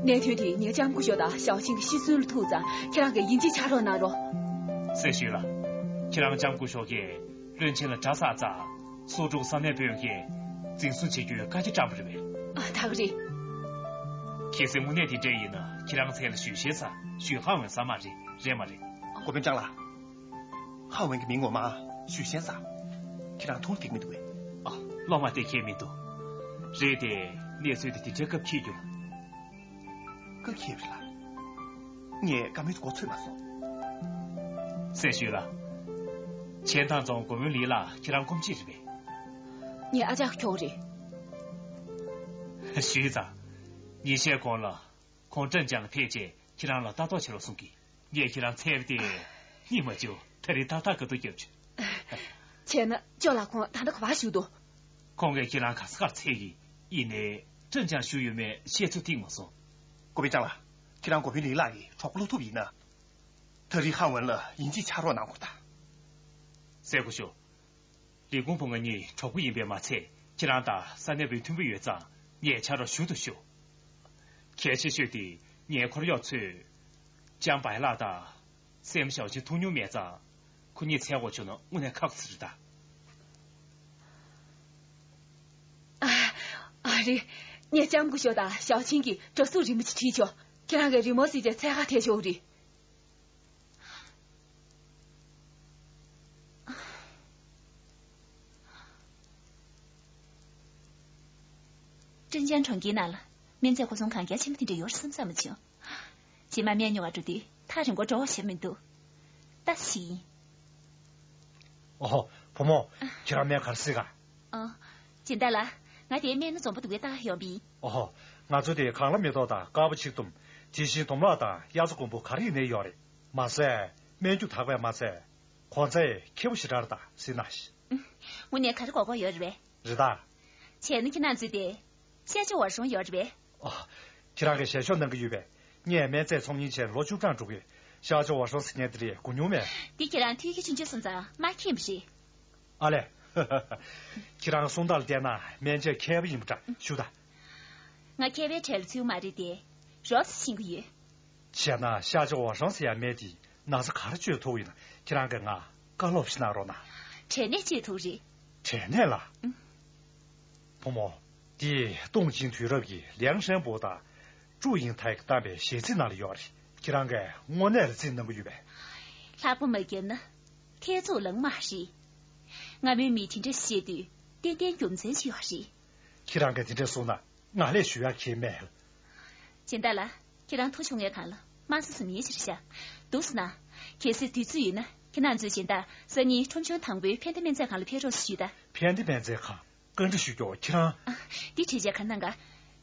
གནད་དོན་དེ་ངའི་ལྕམ་སྐུ་ཞབས་དང་ཞའོ་ཆིན་གྱི་ཤི་གསོན་ལ་ཐུག་ཙང་ཁྱེད་རང་གིས་ཡིན་གཅིག་ཕྱག་རོགས་གནང་རོགས། སྲས་ཞུས་ལགས། ཁྱེད་རང་ལྕམ་སྐུ་ཞབས་ཀྱིས་བློན་ཆེན་ལ་གྲྭ་ཚང་བཙལ། སོག་ཀྲུང་ས་གནས་དཔོན་གྱིས་འཛིན་བཟུང་བྱེད་རྒྱུའི་བཀའ་རྒྱ་བཀྲམ་པ་རེད་པས། ཨ། ད་ག་རེད། གལ་སྲིད་དངོས་གནས་དེ་འདྲ་ཡིན་ན། ཁྱེད་རང་མཚན་ལ་ཞུས་ཤེས་ས་ཞུས་ཧང་ཝེན་ས་མ་རེད། རེད་མ་རེད། འགོ་དཔོན་ཀྲང་ལགས། ཧང་ཝེན་གྱི་མིང་ངོ་མ་ཞུས་ཤེས་ས། ཁྱེད་རང་ཐུགས་ལ་འདེགས་མི་འདུག་པས། ཨ། བློ་མ་གཏད་མཁན་མི་འདུག་རེད་དེ། གནས་ཚུལ་དེ་དེ་འདྲའི་སྐབས་འཁེལ་རྒྱུ་ལ། བཀག་ཁྱེར་རེད་ལ། ངས་བཀའ་མོལ་དུ་གོ་ཚོད་མ་སོང་། སྲས་ཞུས་ལ། ཆེན་ཐང་རྫོང་འགོ་དཔོན་ལི་ལགས་ཁྱེད་རང་སྐུ་མཆེད་རེད་པས། ངའི་ཨ་ཅག་ཁྱོ་ག་རེད། ཞུས་ཙང་། ཉིན་ཤས་གོང་ལ། ཁོང་ཀྲེན་ཅང་ལ་ཕེབས་རྗེས་ཁྱེད་རང་ལ་ལྟ་རྟོག་བྱེད་རོགས་གསུང་གི། ངས་ཁྱེད་རང་འཚོལ་བ་དེ་སྙིང་མ་བཅུག་ད་རེས་ཏག་ཏག་དགའ་སྡུག་བརྒྱབ་བྱུང་། བྱས་ན་ཅོ་ལགས་ཁོང་ད་ལྟ་ག་པར་བཞུགས་འདུག་ཁོང་གིས་ཁྱེད་རང་ག་ས་གར་འཚོལ་གི་ཡིན་ནའི། ཀྲེན་ཅང་བཞུགས་ཡོད་མེད་ཤེས་ཚོད་ཐིག་མ་སོང་། འགོ་དཔོན་ཀྲང་ལགས། ཁྱེད་རང་འགོ་དཔོན་ལི་ལགས་ཀྱི་གྲོགས་པོ་བློ་ཐུབ་ཡིན་ན། ད་རེས་ཧང་ཝེན་ལ་ཡིན་གཅིག་ཕྱག་རོགས་གནང་དགོས་ད། སྲས་སྐུ་ཞབས། ལི་ཀུང་བུ་ང་གཉིས་གྲོགས་པོ་ཡིན་པས་མ་ཚད། ཁྱེད་རང་དང་ས་གནས་པའི་མཐུན་པོ་ཡོད་ཙང་ངས་ཕྱག་རོགས་ཞུ་དང་ཞུ། གལ་ཆེ་ཤོས་དེ་ངའི་འཁོར་གཡོག་ཚོས་ལྕམ་བའི་ལགས་དང་སྲས་མོ་ཞའོ་ཆིན་ཐུག་མྱོང་མེད་ཙང་། ཁོ་གཉིས་འཚོལ་དགོས་བྱུང་ན་དངོས་གནས་ཁག་པོ་ཞིག་རེད་ད། ཨ། ཨ་རེད། ངས་ལྕམ་སྐུ་ཞབས་དང་ཞའོ་ཆིན་གྱི་དྲ་ཟུར་རིན་པོ་ཆེ་ཁྲིད་ཆོག་ཁྱེད་རང་གིས་རི་མོ་སྲིད་ཅེས་འཚོལ་ག་ཐད་ཆོག་རེད། ཀྲིན་ཅན་གྲོང་ཁྱེར་ནང་ལ་སྨན་རྫས་མཁོ་ཚོང་གང་རྒྱ་ཆེན་པོ་དེ་འདྲ་ཡོད་རེད་བསམ་བསམ་མ་བྱུང་། རྗེས་མ་སྨན་ཉོ་བར་འགྲོ་དུས་ཐག་རིང་པོ་འགྲོ་བ་ཞིག་མི་འདུག་ད་ཞིག་ཡིན། ཨོ། བུ་མོ། ཁྱེད་རང་སྨན་ག་རེ་བཟས་ག་ཨ། སྦྱིན་བདག་ལགས། ང་དེའི་སྨན་སྣ་འཛོམས་པོ་འདུག་གས་བཏང་ཡོང་པ་ཡིན། ཨོ། ང་ཚོ་དེ་གངས་ལྷ་མེ་ཏོག་དང་དཀར་པོ་ཆིག་ཏུམ། དེ་བཞིན་དོམ་ལག་དང་དབྱར་རྩྭ་དགུན་འབུ་ག་རེ་ཡིན་ནའི་ཡོད་རེད། མ་ཟད་སྨན་རྒྱུ་དག་པས་མ་ཚད། གོང་ཚད་ཁེ་པོ་ཞེ་དྲག་རེད་ད་ཟེར་ན་ཤི། དངོས་གནས་ག་རེ་དགོས་མཁོ་ཡོད་རེད་པས། རེད་ད། བྱས་ན་ཁྱེད་རང་ཚོའི་དེ། ཤ་ཆུ་བར་ཤོང་ཡོད་རེད་པས། ཨོ། ཁྱེད་རང་གིས་ཞལ་ཤོག་གནང་གི་ཡོད་པས། ངས་སྨན་རྫས་ཚོང་གཉེར་བྱས་ལོ་བཅུ་གྲངས་འགྲོ་གི། ཤ་ཆུ་བར་ཤོང་ཟེར་མཁན་དེ་རིགས་གོ་མྱོང་མེད། འདི་ཁྱེད་རང་ཐུགས་ཀྱི་ཆུང་ཆུང་སོང་ཙང་མ་མཁྱེན་པ་རེད། ཨ་ལས། ཁྱེད་རང་གསུང་སྟངས་ལ་བལྟས་ན་སྨན་དཔྱད་མཁས་པ་ཡིན་པ་འདྲ་ཞུ་ད། ང་མཁས་པའི་གྲས་ལ་ཚུད་མ་རེད་དེ། རོབ་ཙམ་ཤེས་ཀྱི་ཡོད། བྱས་ན་ཤ་ཆུ་བར་ཤོང་ཟེར་ཡ་སྨན་དེ་ན་ཚ་ག་རེ་བཅོས་ཐུབ་ཡིན་ན་ཁྱེད་རང་གིས་ང་བཀའ་སློབ་ཞིག་གནང་རོགས་གནང་། དྲན་ནས་བཅོས་ཐུབ་རེད། དྲན་ནས་ལ། ཨུ། བུ་མོ། འདི་ཏུང་ཅིང་དུས་རབས་ཀྱི་ལིའང་ཧྲན་པོ་དང་ཀྲུའུ་ཡིང་ཐའི་གིས་བཏང་པའི་གཞས་ཚིག་ནང་ལ་ཡོད་རེད། ཁྱེད་རང་གིས་དངོས་གནས་ལ་རྩིས་གནང་གི་ཡོད་པས། ལྷག་པ་མ་བརྒྱབ་ན་ཐེ་ཚོམ་ལངས་མ་རེད། སྔ་མོའི་མིས་དེ་འདྲ་བཤད་དུས་ཏན་ཏན་རྒྱུ་མཚན་ཅིག་ཡོད་རེད། ཁྱེད་རང་གིས་དེ་འདྲ་གསུངས་ན་ང་ལས་ཞུ་ཡག་གང་ཡང་མེད། སྦྱིན་བདག་ལགས། ཁྱེད་རང་ཐུག་བྱུང་བའི་སྒང་ལ་དམངས་གཙོ་ཟིན་ཡས་ཅིག་རེད་ཤག་འདུག་སེ་ན། གལ་སྲིད་དུས་ཚོད་ཡོད་ན་ཁྱེད་རང་ཚོས་སྦྱིན་བདག་སང་ཉིན་ཁྲོམ་གཞུང་དང་པོའི་ཕན་བདེ་སྨན་རྫས་ཁང་ལ་ཕེབས་རོགས་ཞུས་དང་། ཕན་བདེ་སྨན་རྫས་ཁང་། བཀའ་འདྲི་ཞུ་རྒྱུ་ཁྱེད་རང་། ཨ། འདི་བྲིས་བྱས་ག་རེ་གནང་ག་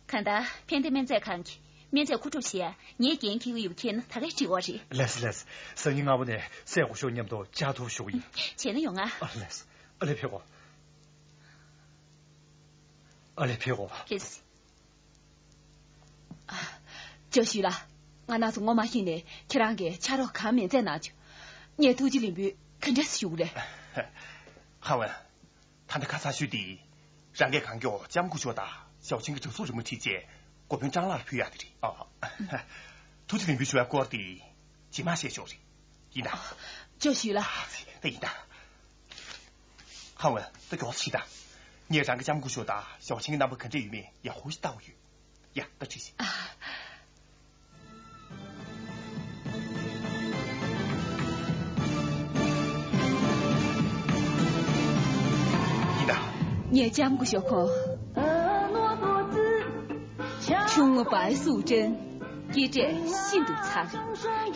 གང་ལྟར་ཕན་བདེ་སྨན་རྫས་ཁང་གི་སྨན་རྫས་མཁོ་སྒྲུབ་བྱེད་ཡ་ངས་འགན་འཁྱེར་གྱི་ཡོད་པ་མཁྱེན་ན་ད་ག་འགྲིག་གི་རེད། ལགས་སོ་ལགས་སོ། སང་ཉིན་སྔ་མོ་ནས་སྲས་སྐུ་ཞབས་མཉམ་དུ་བཅར་ཐུབ་ཞུ་གི་ཡིན། བྱས་ན་ཡོང་ང་། ཨ་ལས། ཨ་ལས་ཕེབས་གོ། ཨ་ལས་ཕེབས་གོ། ལགས་སོ། ཨ། ཅོ་ཞུས་ལགས། ང་རང་ཚོ་ངོ་མ་ཤེས་ནས་ཁྱེད་རང་གིས་ཕྱག་རོགས་གང་མིན་མཛད་གནང་བྱུང་། ངས་ཐུགས་རྗེ་ལེགས་འབུལ་ག་འདྲ་ཞུ་དགོས་རེད། ཧ་ཝེ། ད་ལྟ་ཁ་ཚ་ཤོས་དེ། རང་གིས་གང་མགྱོགས་ལྕམ་སྐུ་ཞབས་དང་ཞའོ་ཆིང་གི་དྲ་ཟུར་རི་མོ་བྲིས་རྗེས་འགོ་དཔོན་ཀྲང་ལགས་ལ་ཕུལ་ཡག་དེ་རེད། ཨ། ཐུགས་རྗེ་ལེགས་འབུལ་ཞུ་ཡག་སྐོར་དེ། རྗེས་མ་བཤད་ཆོག་རེད། ཡིན་ད། ཅོ་ཞུས་ལགས། ད་ཡིན་ད། ཧ་ཝེ། ད་མགྱོགས་ཤིག་ད། ངས་རང་གི་ལྕམ་སྐུ་ཞབས་དང་ཞའོ་ཆིང་གི་རྣམ་པ་ག་འདྲ་ཡོད་མེད་ཡག་པོ་ཞིག་ལྟ་དགོས་ཡོད། ཡ། ད་ཁྲིད་ཤིག་ཡིན་ད། ངའི་ལྕམ་སྐུ་ཞབས་ཁོང་། ཆུང་ངུ་བའི་སུའུ་ཀྲེན། སྐྱེས་འབྲས་ཤིན་ཏུ་མཚར།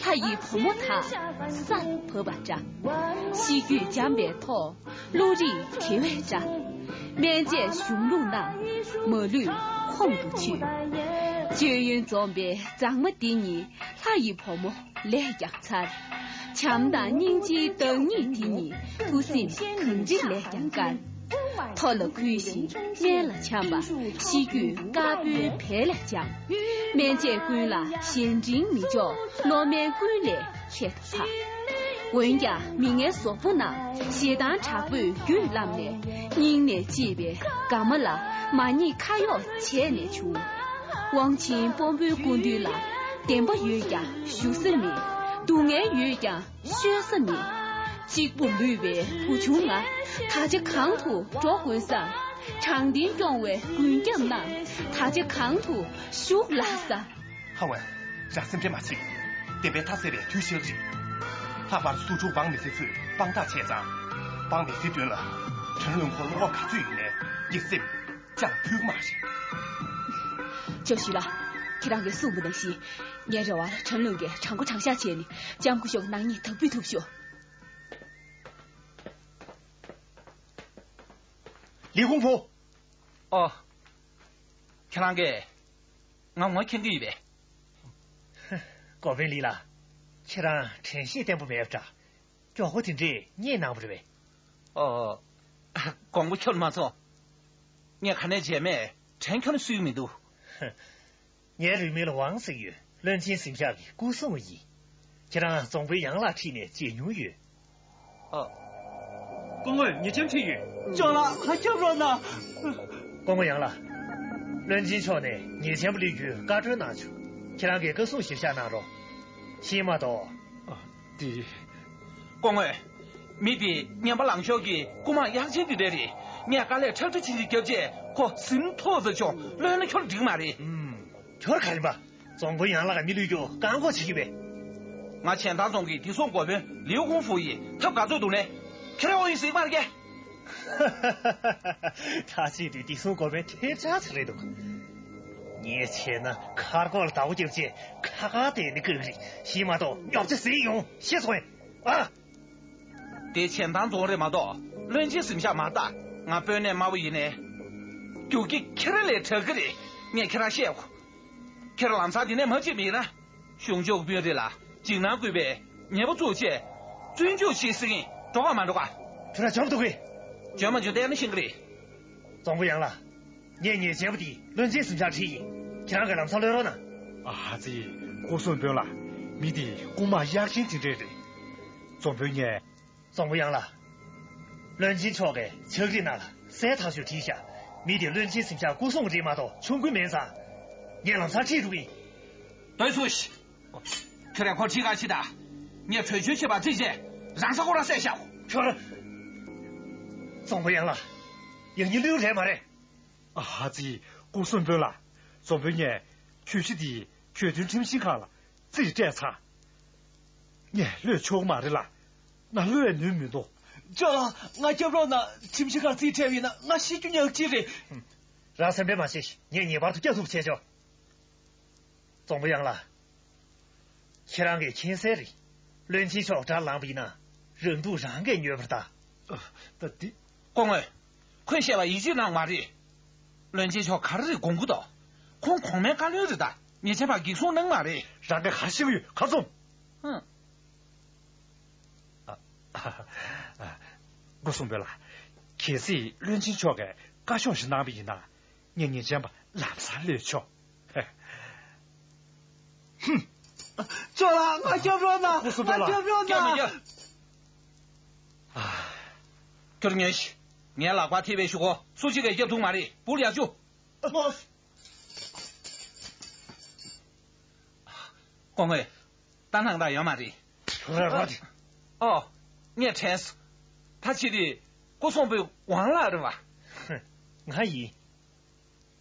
ལྷ་ཡི་བུ་མོ་དག་ས་ལ་བབས་པ་འདྲ། གཤིས་རྒྱུད་འཇམ་པའི་ཐོག་བློ་རིག་དལ་བའི་སྒྲ། སྨན་དཔྱད་གཞུང་ལུགས་རྣམས་མ་ལུས་ཁོང་དུ་ཆུད། མཆོད་ཡོན་འཛོམས་པའི་མཛངས་མ་འདི་ཉིད་ལྷ་ཡི་བུ་མོ་ལས་ཀྱང་མཚར། བྱམས་དང་སྙིང་རྗེའི་བདག་ཉིད་འདི་ཉིད་ཐུགས་སེམས་གངས་རི་ལས་ཀྱང་དཀར། མཐོ་ལ་འཁོན་ཞིང་དམན་ལ་འཆམ་པ། གཤིས་རྒྱུད་དཀར་པོའི་བལ་ལས་འཇམ། སྨན་དཔྱད་ཀུན་ལ་གཞན་དྲིང་མི་འཇོག་སློབ་དམན་ཀུན་ལས་ཁྱད་དུ་འཕགས། འོན་ཀྱང་མི་ངན་ཟོག་པོ་རྣམས་ཞེ་སྡང་དྲག་པོས་རྒྱུད་བརླམས་ནས། སྙིང་ནས་གཅེས་པའི་དགའ་མ་ལ་མ་ཉེས་ཁ་གཡོགས་བྱས་ནས་བྱུང་། དབང་ཆེན་དཔོན་པོའི་སྐུ་མདུན་ལ་བདེན་པ་ཡོད་ཀྱང་ཞུ་ས་མེད། སྡུག་བསྔལ་ཡོད་ཀྱང་ཤོད་ས་མེད། གཅིག་པུར་ལུས་པའི་བུ་ཆུང་ང་། ད་ཆ་གང་དུ་འགྲོ་དགོས་སམ། དྲང་བདེན་སྐྱོང་བའི་མགོན་སྐྱབས་རྣམས། ད་ཆ་གང་དུ་བཞུགས་ལགས་སམ། ཧ་ཝེ། རང་སེམས་ཁྲལ་མ་བྱེད། བདེན་པའི་མཐའ་གསལ་བའི་དུས་ཤར་རེད། ལྷག་པར་སུ་ཁྲུའུ་ཝང་མི་སེར་ཚོས་དཔང་རྟགས་བྱས་ཙང་། ཝང་མི་སེར་མདུན་ལ། ཁྲིན་ལུན་ཁོ་བློ་ཁོག་ག་ཚོད་ཡོད་ནའི་ངས་སེམས་ཅང་ཕུལ་གི་མ་རེད། ཅོ་ཞུ་ལགས། ཁྱེད་རང་གིས་གསུངས་པ་ནང་བཞིན། ངའི་རེ་བར་ཁྲིན་ལུན་གྱིས་དྲང་པོ་དྲང་བཞག་བྱས་ནས་ལྕམ་སྐུ་ཞབས་ནག་ཉེས་དག་འབུད་ཐུབ་ཤོག་ལི་ཀུང་ཕུ། ཨོ། ཁྱེད་རང་གིས་ང་ངོ་མཁྱེན་གྱི་ཡོད་པས། གོ་པན་ལི་ལགས། ཁྱེད་རང་དྲན་ཤེས་བརྟན་པོ་མེད་པ་འདྲ། མགྱོགས་པོ་དེ་འདྲས་རྙེད་གནང་བ་རེད་པས། ཨོ། དགོངས་པ་ཁྱོད་མ་ཚོམས། ངས་ག་ནས་མཇལ་མེད་དྲན་ཁྱོན་ནས་སུ་ཡང་མི་འདུག་ངའི་རུས་མིང་ལ་ཝང་ཟེར་གྱི་ཡོད། བློན་ཆེན་གཟིམ་ཤག་གི་སྐུ་སྲུང་བ་ཡིན། ཁྱེད་རང་རྫོང་དཔོན་ཡང་ལགས་ཁྲིད་ནས་མཇལ་མྱོང་ཡོད། ཨ། སྐུ་ངོ། ཉེས་ཅན་ཁྲིད་ཡོད། ཅོག་ལགས། ང་སྐྱོབ་རོགས་གནང་། སྐུ་ངོ་ཡང་ལགས། བློན་ཆེན་མཆོག་ནས་ཉེས་ཅན་པ་སླེབས་རྒྱུའི་བཀའ་འཁྲོལ་གནང་བྱུང་། ཁྱེད་རང་གིས་བཀའ་གསུང་གཞིར་བཞག་གནང་རོགས། ཤེས་མ་གཏོགས། ཨ། དེ། སྐུ་ངོ། མི་དེ་ངན་པ་ལང་ཤོར་གྱི་རྐུ་མ་གཡག་ཆེན་དེ་འདྲ་རེད། ངས་དཀའ་ལས་ཁྲག་ཁྲིག་ཆེན་ཞིག་བརྒྱབ་རྗེས་ཁོ་གཟིམ་ཐོག་ཏུ་བྱུང་། གློད་ན་ཁྱོད་འགྲིག་མ་རེད། ཨུམ། ཁྱོད་ག་ཡིན་པ། རྫོང་དཔོན་ཡང་ལགས་ཀྱིས་མི་གློད་རྒྱུ་བཀག་འགོག་བྱེད་ཀྱི་པས། ང་ཆན་ཐང་རྫོང་གི་བདེ་སྲུང་འགོ་དཔོན་ལིའུ་ཀུང་ཧྥུ་ཡིས་ཐབས་ག་ཚོད་འདུག་ནས། ཁྱེད་རང་ཨོ་ཡིན་ཟིག་མ་རེད་ཀྱེ། ཐག་ཆོད་དུས་བདེ་སྲུང་འགོ་དཔོན་ཐལ་དྲགས་ཚོད་རེད་འདུག་ངས་བྱས་ན་མཁར་སྒོ་ལ་ཟླ་བོ་བརྒྱབ་རྗེས་ཁ་ཁ་བསྡད་ནས་བཀག་གི་རེད། ཤེས་མ་གཏོགས་རྙོག་དྲ་ཟིན་ཡོང་། ཤེས་སོང་ངས། ཨ། དེ་ཆན་ཐང་རྫོང་རེད་མ་གཏོགས་བློན་ཆེན་གཟིམ་ཤག་མ་རེད་ད། ང་དཔོན་གནས་དམའ་བོ་ཡིན་ནའི། རྒྱུག་ཁྱི་ཁྱེད་རང་ལས་དྲག་གི་རེད། ངས་ཁྱེད་རང་བཤད་གོ། ཁྱེད་རང་ལམ་སང་འདི་ནས་མ་ཕྱིན་པ་ཡིན་ན། གཞུང་ཕྱོགས་དཔོན་རེད་ལ་འཇིགས་སྣང་བསྐུལ་བའི་ཉེས་པ་བཙུགས་བྱས་བཙོན་འཇུག་བྱེད་ཟེར་གི་ཡིན། འགྲོ་ག་མ་འགྲོ་ག། ཁྱོད་རང་འཇོན་མི་འདུག་གས། འཇོན་མ་འཇོན་བལྟས་ན་ཤེས་ཀྱི་རེད། རྫོང་དཔོན་ཡང་ལགས། ངས་ཉེས་ཅན་པ་དེ་བློན་ཆེན་གཟིམ་ཤག་ཁྲིད་ཡིན། ཁྱེད་རང་གིས་ལམ་སང་གློད་རོགས་གནང་། ཨ་ཙི། སྐུ་སྲུང་དཔོན་ལགས། མི་དེ་རྐུན་མ་གཡག་ཆེན་དེ་འདྲས་རེད། རྫོང་དཔོན་ངས། རྫོང་དཔོན་ཡང་ལགས། བློན་ཆེན་མཆོག་གིས་ཕྱག་བྲིས་ནང་ལ་གསལ་ཐག་ཆོད་བྲིས་བཞག་མི་དེ་བློན་ཆེན་གཟིམ་ཤག་སྐུ་སྲུང་རེད་མ་གཏོགས་ཆོམ་རྐུན་མིན་ཙང་། ངས་ལམ་སང་ཁྲིད་འགྲོ་གི་ཡིན། སྡོད་སོང་ཤིག་ཁྱོད་རང་ཁོ་ཁྲིད་ག་ཕྱིན་དང་། ངས་བྲོས་བྱོལ་བྱེད་པར་ཁྲིད་བྱས་རང་ས་ཁོ་རང་བསད་བཞག་ཁྱོད། རྫོང་དཔོན་ཡང་ལགས། ཡང་སྙིང་གློད་རེད་མ་རེད། ཨ་ཙི། སྐུ་སྲུང་དཔོན་ལགས། རྫོང་དཔོན་ངས་གྱོད་གཞི་འདི་གྱོད་དོན་ཁྲིམས་ཞིབ་ཁང་ལ་རྩིས་སྤྲད་ཚར། ངས་གློད་ཆོག་གི་མ་རེད་ལགས། ང་གློད་ནུས་མི་འདུག་ཅོག་ལགས། ང་སྐྱོབ་རོགས་གནང་། ཁྲིམས་ཞིབ་ཁང་རྩིས་སྤྲད་པ་ཡིན་ན་ང་ཤི་རྒྱུ་ཉག་གཅིག་རེད། རང་སེམས་ཁྲལ་མ་བྱེད། ངས་ངེས་པར་དུ་སྐྱོབ་ཐུབ་པ་བྱས་ཆོག་རྫོང་དཔོན་ཡང་ལགས། ཁྱེད་རང་གིས་མཁྱེན་གསལ་རེད། བློན་ཆེན་མཆོག་དགྲར་ལངས་པ་ཡིན་ན། རང་སྡུག་རང་གིས་ཉོས་པ་རེད་ད། ཨ། ད་འདི། སྐུ་ངོ། ཁོས་བཤད་པ་ཡིད་ཆེས་གནང་མ་རེད། བློན་ཆེན་མཆོག་ག་རེ་རེད་དགོངས་ཀྱི་འདུག་ཁོང་གོང་མའི་བཀའ་བློན་རེད་ད། ཉེས་ཅན་པར་འགེབས་སྲུང་གནང་མ་རེད། རང་གིས་ག་རེ་ཤེས་ཀྱི་ཡོད། ག་ཚོམས། ཧུམ། ཨ། ཨ། སྐུ་སྲུང་དཔོན་ལགས། གལ་སྲིད་བློན་ཆེན་མཆོག་གིས་བཀའ་ཤོག་ཞིག་གནང་པ་ཡིན་ན། ངས་ཉེས་ཅན་པ་ལམ་སང་གློད་ཆོག་ཧུམ། ཅོག་ལགས། ང་སྐྱོབ་རོགས་གནང་། སྐུ་སྲུང་དཔོན་ལགས། ང་སྐྱོབ་རོགས་གནང་། སྐྱོབ་མི་སྐྱོབ། ཨ། ཁྱོད་ཉོན་ཞིག་ངའི་ལག་པར་ཐེབས་པའི་གཞུག་གུ་སུ་གཅིག་གིས་སྐྱོབ་ཐུབ་མ་རེད། འབུར་ཡག་ཅུ། ཨ། སྐུ་ངོ། ལྟ་སྣང་དག་ཡོད་མ་རེད། ཁྱོད་རང་རོགས་དེ། ཨོ། ངས་དྲན་སོང་། ད་ཕྱི་དེ་སྐུ་སྲུང་དཔོན་ཝང་ལགས་རེད་པ། ང་ཡིན།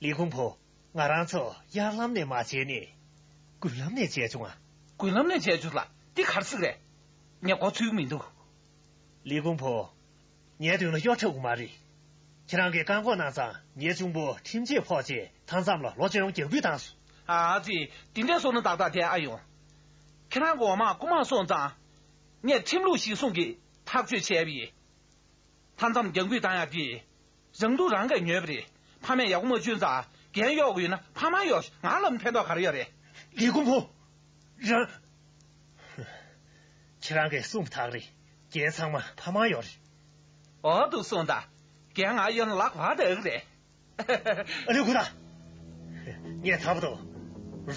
ལི་ཀུང་ཕུ། ང་རང་ཚོ་གཡར་ལམ་ནས་མ་མཇལ་ནས། དགུན་ལམ་ནས་མཇལ་བྱུང་ང་། དགུན་ལམ་ནས་མཇལ་བྱུང་ལ་འདི་ག་རེ་ཟེར་གི་རེད། ངས་མགོ་ཚོས་ཀྱི་མི་འདུག་ལི་ཀུང་ཕུ། ངའི་མདུན་ལ་གཡོ་འཁྲབ་དགོས་མ་རེད། ཁྱེད་རང་གིས་བཀག་འགོག་གནང་ཙང་ངའི་གཅུང་པོ་ཁྲིམས་ཆད་ཕོག་རྗེས་མཐའ་མཚམས་ལ་ལོ་བཅོ་ལྔ་རྒྱག་འབུལ་བཏང་སོང་། ཨ་ཙི། དེ་འདྲའི་བསམ་བློ་ཏག་ཏག་དེ་ཨ་ཡོང་། ཁྱེད་རང་གི་འོག་མ་རྐུ་མ་སོང་ཙང་། ངས་ཁྲིམས་ལུགས་གཞིར་བཟུང་གིས་ཐག་གཅོད་བྱས་པ་ཡིན། མཐའ་མཚམས་རྒྱག་འབུལ་བཏང་ཡག་དེ། རང་སྡུག་རང་གིས་ཉོས་པ་རེད། ཕ་མས་ཡག་པོ་མ་བྱུང་ཙང་རྒན་གཡོག་ཡོད་ན་ཕ་མ་གཡོག་ང་ལ་ཕན་ཐོགས་ག་རེ་ཡོད་རེད། ལི་ཀུང་ཕུ། རང་། ཁྱེད་རང་གིས་གསུངས་པ་དག་རེད། རྒན་ཚང་མ་ཕ་མ་ཡོད་རེད། འོ་འདུག་གསུངས་དང་། རྒན་ང་ཡོད་ན་ལག་བར་དེ་ཨེ་རེད། ཨ་ལས་ཁུ་ད། ངས་ད་བར་དུ་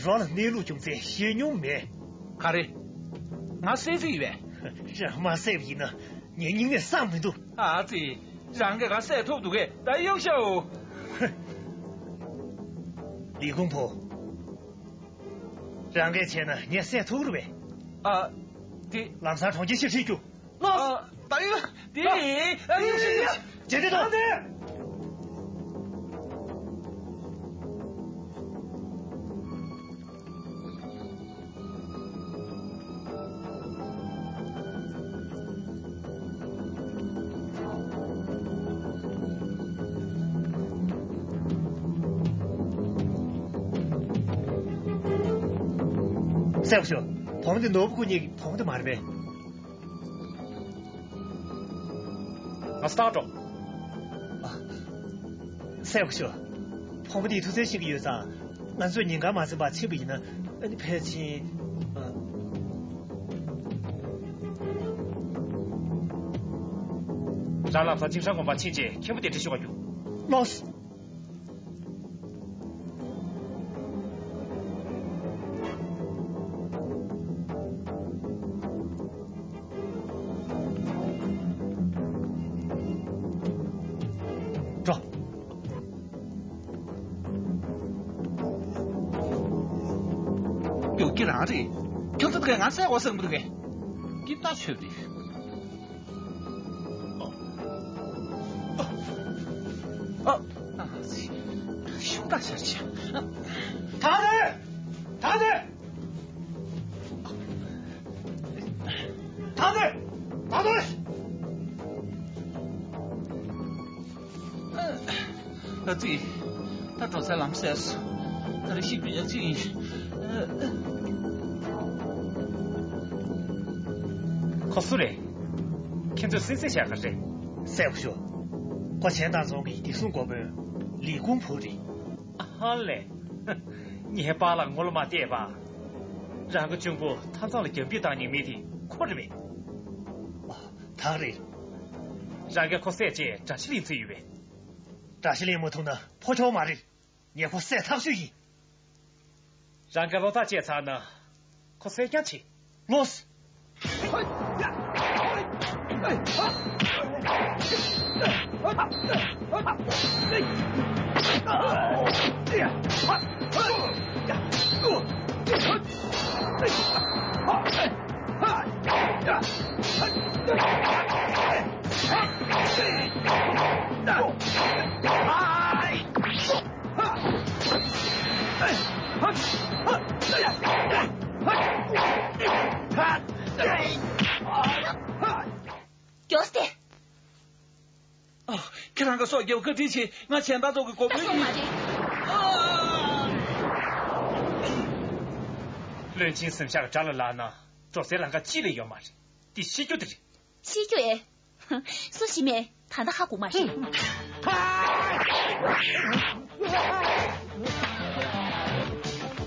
རོ་ལ་གནས་ལུགས་རྒྱུ་མཚན་ཤེས་མྱོང་མེད། ག་རེ། ང་བསད་རྩིས་ཡོད་པས། རང་མ་བསད་པ་ཡིན་ན་ངའི་སྙིང་ནད་སངས་མི་འདུག་ཨ་ཙི། རང་གིས་ང་བསད་ཐུབ་འདུག་གས། ད་གཡུག་ཤོག་ལི་ཀུང་ཕུ། རང་གིས་བྱས་ན་ངས་བསད་ཐུབ་རེད་པས། ཨ། དེ། ལམ་སང་གྲོང་ཁྱེར་ཕྱིར་ཁྲིད་རྒྱུ། ལགས། ཨ། ད་ཡིན་ན་དེ་རེད། ཨ་ནི་ཞིག་ཇེ་ཏི་དང་། སེ་ཞོ། བུ་མོ་འདི་ནོར་བུ་ཁོ་གཉིས་ཀྱི་བུ་མོ་འདི་མ་རེད་པས། ང་སྟག་འགྲོ། ཨ། སེ་ཞོ། བུ་མོ་འདིས་ཐུགས་བརྩེ་ཤེས་ཀྱི་ཡོད་ཙང་། ང་ཚོས་ཉིན་གང་མ་ཟིན་པར་ཕྱིན་པ་ཡིན་ན། ཨ་ནི་ཕལ་ཆེར། ཨ། རང་ལམ་སང་ཅིང་ཧྲང་དགོན་པར་ཕྱིན་རྗེས་མཁན་པོ་དེ་འདྲི་ཞུ་བར་རྒྱུགས། ལགས་སོ། འགྲོ། རྒྱུག་ཁྱེད་རང་རེད། ཁྱོད་ཚོ་ད་ག་ང་སེ་བ་སེང་མི་འདུག་གས། འདི་ལྟ་ཆོས་རེད། ཨ། ཨ། ཨ། ཤུགས་དྲག་ཤར་ཆེ། ད་ནི། ད་ནི། ད་ནི། ད་ནི། ཨ་ཙི། ད་འགྲོ་སའི་ལམ་ཟད་སོང་། ད་རེས་ཤི་རྒྱུ་ཡག་ཅིག་ཡིན། ཁོ་སུ་རེད། ཁྱེད་ཚོས་སེམས་ཁྲལ་བྱས་ག་རེད། སེ་ཞོ། ཁོ་བྱས་ཙང་རྫོང་གི་བདེ་སྲུང་འགོ་དཔོན་ལི་ཀུང་བུ་རེད། ཨ་ཧ་ལས། ངའི་པཱ་ལགས་ངོ་ལ་མ་བལྟས་པ། རང་གི་གཅུང་པོ་མཐའ་མཚམས་ལ་རྒྱབ་འགལ་བཏང་མཁན་མི་དེ་ཁོ་རེད་པས། ཨ། ད་ག་རེད། རང་གིས་ཁོ་བསད་རྗེས་དགྲ་ཤ་ལེན་རྩིས་ཡོད་པས། དགྲ་ཤ་ལེན་མ་ཐུབ་ན་ཕོ་ཁྱོ་མ་རེད། ངས་ཁོ་བསད་ཐག་ཆོད་ཡིན། རང་གིས་བློ་ཐག་བཅད་ཚར་ན་ཁོ་བསད་རྐྱང་བྱེད། ལོས། མགྱོགས་ཏེ། ཨ། ཁྱེད་རང་གི་སྲོག་སྐྱོབ་བཀའ་དྲིན་ཆེ། ང་གཞན་དག་ཚོ་གི་མགོ་ད་སོང་མ་དཔོན་ཡིན། རེད། བློན་ཆེན་གཟིམ་ཤག་དགྲ་ལ་ལག་ན་འགྲོ་སའི་ལམ་ཁ་གཅིག་ལས་ཡོད་མ་རེད། འདི་ཤི་རྒྱུ་དེ་རེད། ཤི་རྒྱུ་ཨེ། སུ་ཤི་མེད་ད་ལྟ་ཧ་གོ་མ་རེད།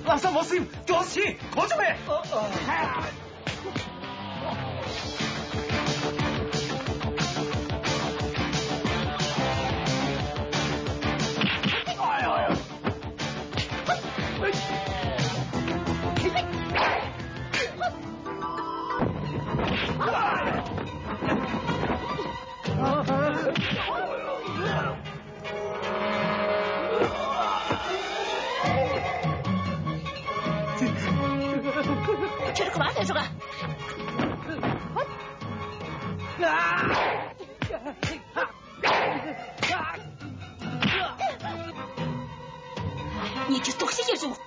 ལགས་སོ་མོ་སིམ། མགྱོགས་ཤིག་གོ་ཆོག་མེད། ཁྱོད་ག་པར་སླེབས་བྱུང་ག་ངས་ཁྱོད་དོགས་གཞི་སྐྱེས་བྱུང་།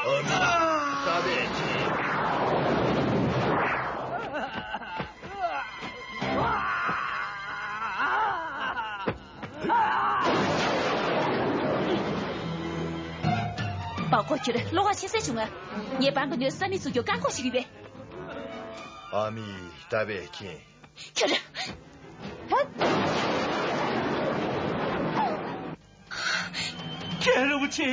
ཨ་མི་ཏཱ་བེ་ཅིན། པ་ཁོ་ཁྱོད་བློ་ཁ་ཕྱི་གསལ་བྱུང་ང་། ངས་བང་གི་ནུས་ས་མི་ཚུགས་རྒྱུ་བཀག་འགོག་ཞིག་ཡོད་པས། ཨ་མི་ཏཱ་བེ་ཅིན། ཁྱོད། མཁན་རིན་པོ་ཆེ།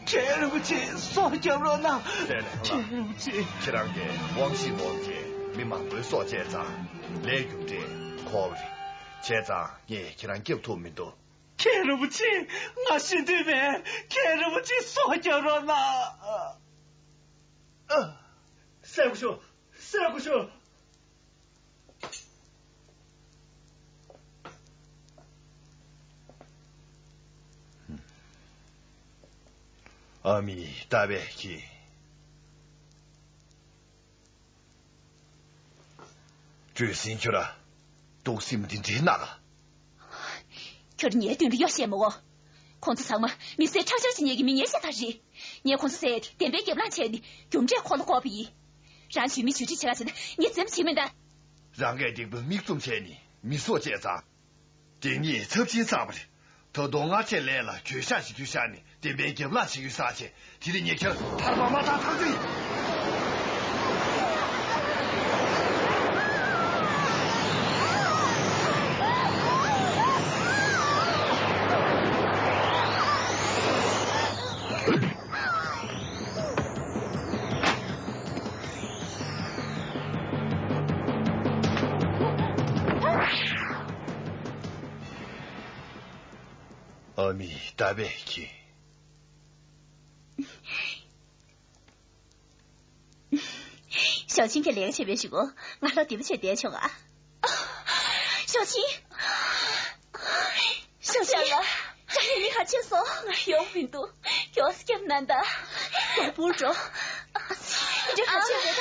མཁན་རིན་པོ་ཆེ་སྲོག་སྐྱབས་རོགས་གནང་། ལས་ལས་ལ། མཁན་རིན་པོ་ཆེ། ཁྱེད་རང་གིས་དབང་ཤེད་མངོན་གྱིས་མི་མང་པོའི་སྲོག་བཅད་ཙང་། ལས་རྒྱུ་འབྲས་འཁོར་བ་རེད། བྱས་ཙང་ངས་ཁྱེད་རང་སྐྱབས་ཐུབ་མི་འདུག་མཁན་རིན་པོ་ཆེ། ང་ཤི་འདོད་མེད། མཁན་རིན་པོ་ཆེ་སྲོག་སྐྱབས་རོགས་གནང་། ཨ། སེ་གོ་ཤོ། སེ་གོ་ཤོ། ཨ་མི་ཏཱ་བྷ་ཁྱི། བྲོས་ཟིན་ཁྱོད་ར། སྡུག་སེམས་འདི་འདྲའི་ནག་ལ། ཁྱོད་ངའི་མདུན་དུ་གཡོ་བྱས་མ་འོང་། ཁོང་ཚོ་ཚང་མ་མི་སེར་ཁྲག་ཆག་ཅིག་ཉལ་གྱི་མི་ངན་ཤ་སྟག་རེད། ངས་ཁོང་ཚོ་བསད་དེ་བདེན་པའི་རྒྱབ་ལངས་བྱས་ནས་རྒྱུ་འབྲས་ཁོ་ལ་བསྐོར་བ་ཡིན། རང་ཞུས་མིན་ཞུ་ཁྲིད་བྱེད་ལ་ཟེར་ན་ངས་འཛེམ་བྱེད་མི་འདའ། རང་གིས་སྡིག་པ་མིག་བཙུམ་བྱས་ནས་མི་སྲོག་བཅད་ཙང་། དེ་ཉིད་ཚབས་ཆེན་བསགས་པ་རེད། ད་དུང་སྔར་ཆད་ལས་ལ་གྱོད་བཤགས་བྱེད་དུས་བཞག་ནས་བདེན་པའི་རྒྱབ་ལངས་བྱེད་རྒྱུ་བསགས་བྱས། དེ་རིང་ངས་ཁྱེད་ཐར་པ་མ་ཐག་ཐག་ཆོད་ཡིན། ཨ་མི་ཏཱ་བྷ་ཁྱི། ཞའོ་ཆིན་གྱིས་ལས་ཀ་བྱེད་པའི་གཞུག་གུ་ང་ལ་སྡིག་པ་བྱས་བསྡད་ཆོག་ག། ཞའོ་ཆིན། ཞའོ་ཆིན། ཅང་ཡིན་མི་ཧ་ཆེ་སོང་། ང་ཡོང་མི་འདུག། མགྱོགས་སེ་སྐྱབས་གནང་དང་། ཡོང་འབུར་འགྲོ། ཨ་ཙི། འདི་འདྲ་ཧ་ཆེ་རེད་ད།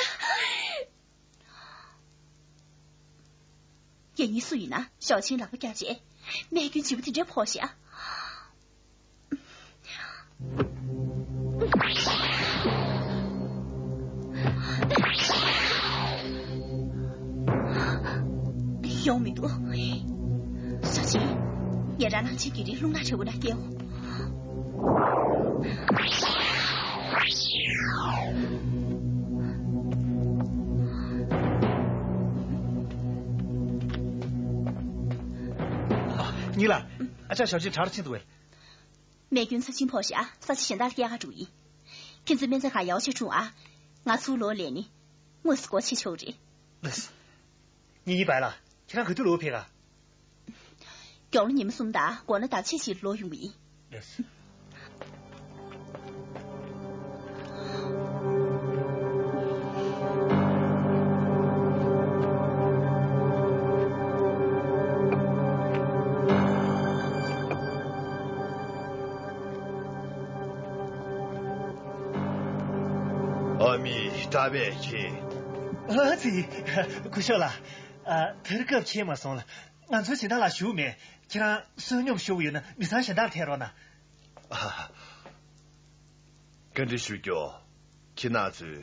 རྒྱལ་ཉིན་སུ་ཡིན་ན་ཞའོ་ཆིན་ལག་པ་བཀྱག་རྗེས། རྨས་སྐྱོན་ལྗིད་པོ་དེ་འདྲ་ཕོག་ཤག། ཡོང་མི་འདུག། ཞའོ་ཆིན། ངེད་རང་ནང་ཆེན་གྱི་རིགས་རླུང་ནག་ཆེ་བོ་ན་སྐྱེལ། ཉི་ལ། ཨ་ཅག་ཞའོ་ཆིན་དྲག་རུ་ཕྱིན་འདུག་བས། རྨས་སྐྱོན་ཚབས་ཆེན་ཕོག་ཤག། ས་ཆ་གཞན་དག་ལ་སྐྱེལ་ག་འགྲོ་ཡིན། ཁྱེད་ཚོས་སྨན་རྫས་ཁང་ཡག་པོ་ཅིག་འཁྲུངས་ཨ། ང་ཚུར་ལོག་སླེབས་ནས་དངོས་སུ་སྒོ་ཕྱེ་ཆོག་རེད། ལགས་སོ། ཉི་ཉི་བའི་ལགས། ཁྱེད་རང་ག་དུས་ལོག་ཕེབས་ག། མགྱོགས་ལ་ཉི་མ་གསུམ་དང་མགོ་ན་ཟླ་ཕྱེད་ཅིག་ལོག་ཡོང་གི་ཡིན། ལགས་སོ། ཨ་མི་ཏཱ་བྷ་ཁྱི། ཨ་ཙི། སྐུ་ཞབས་ལགས། ཨ། དེར་སྐབས་ཁྱེད་མ་སོང་ལ། ང་ཚོའི་སྦྱིན་བདག་ལགས་བཞུགས་མེད། ཁྱེད་རང་བསོད་སྙོམས་ཞུ་གི་ཡོད་ན་མི་ཚང་གཞན་དག་ལ་ཐད་རོགས་གནང་། ཨ། བཀའ་འདྲི་ཞུ་རྒྱུ། ཁྱེད་རང་ཚོའི་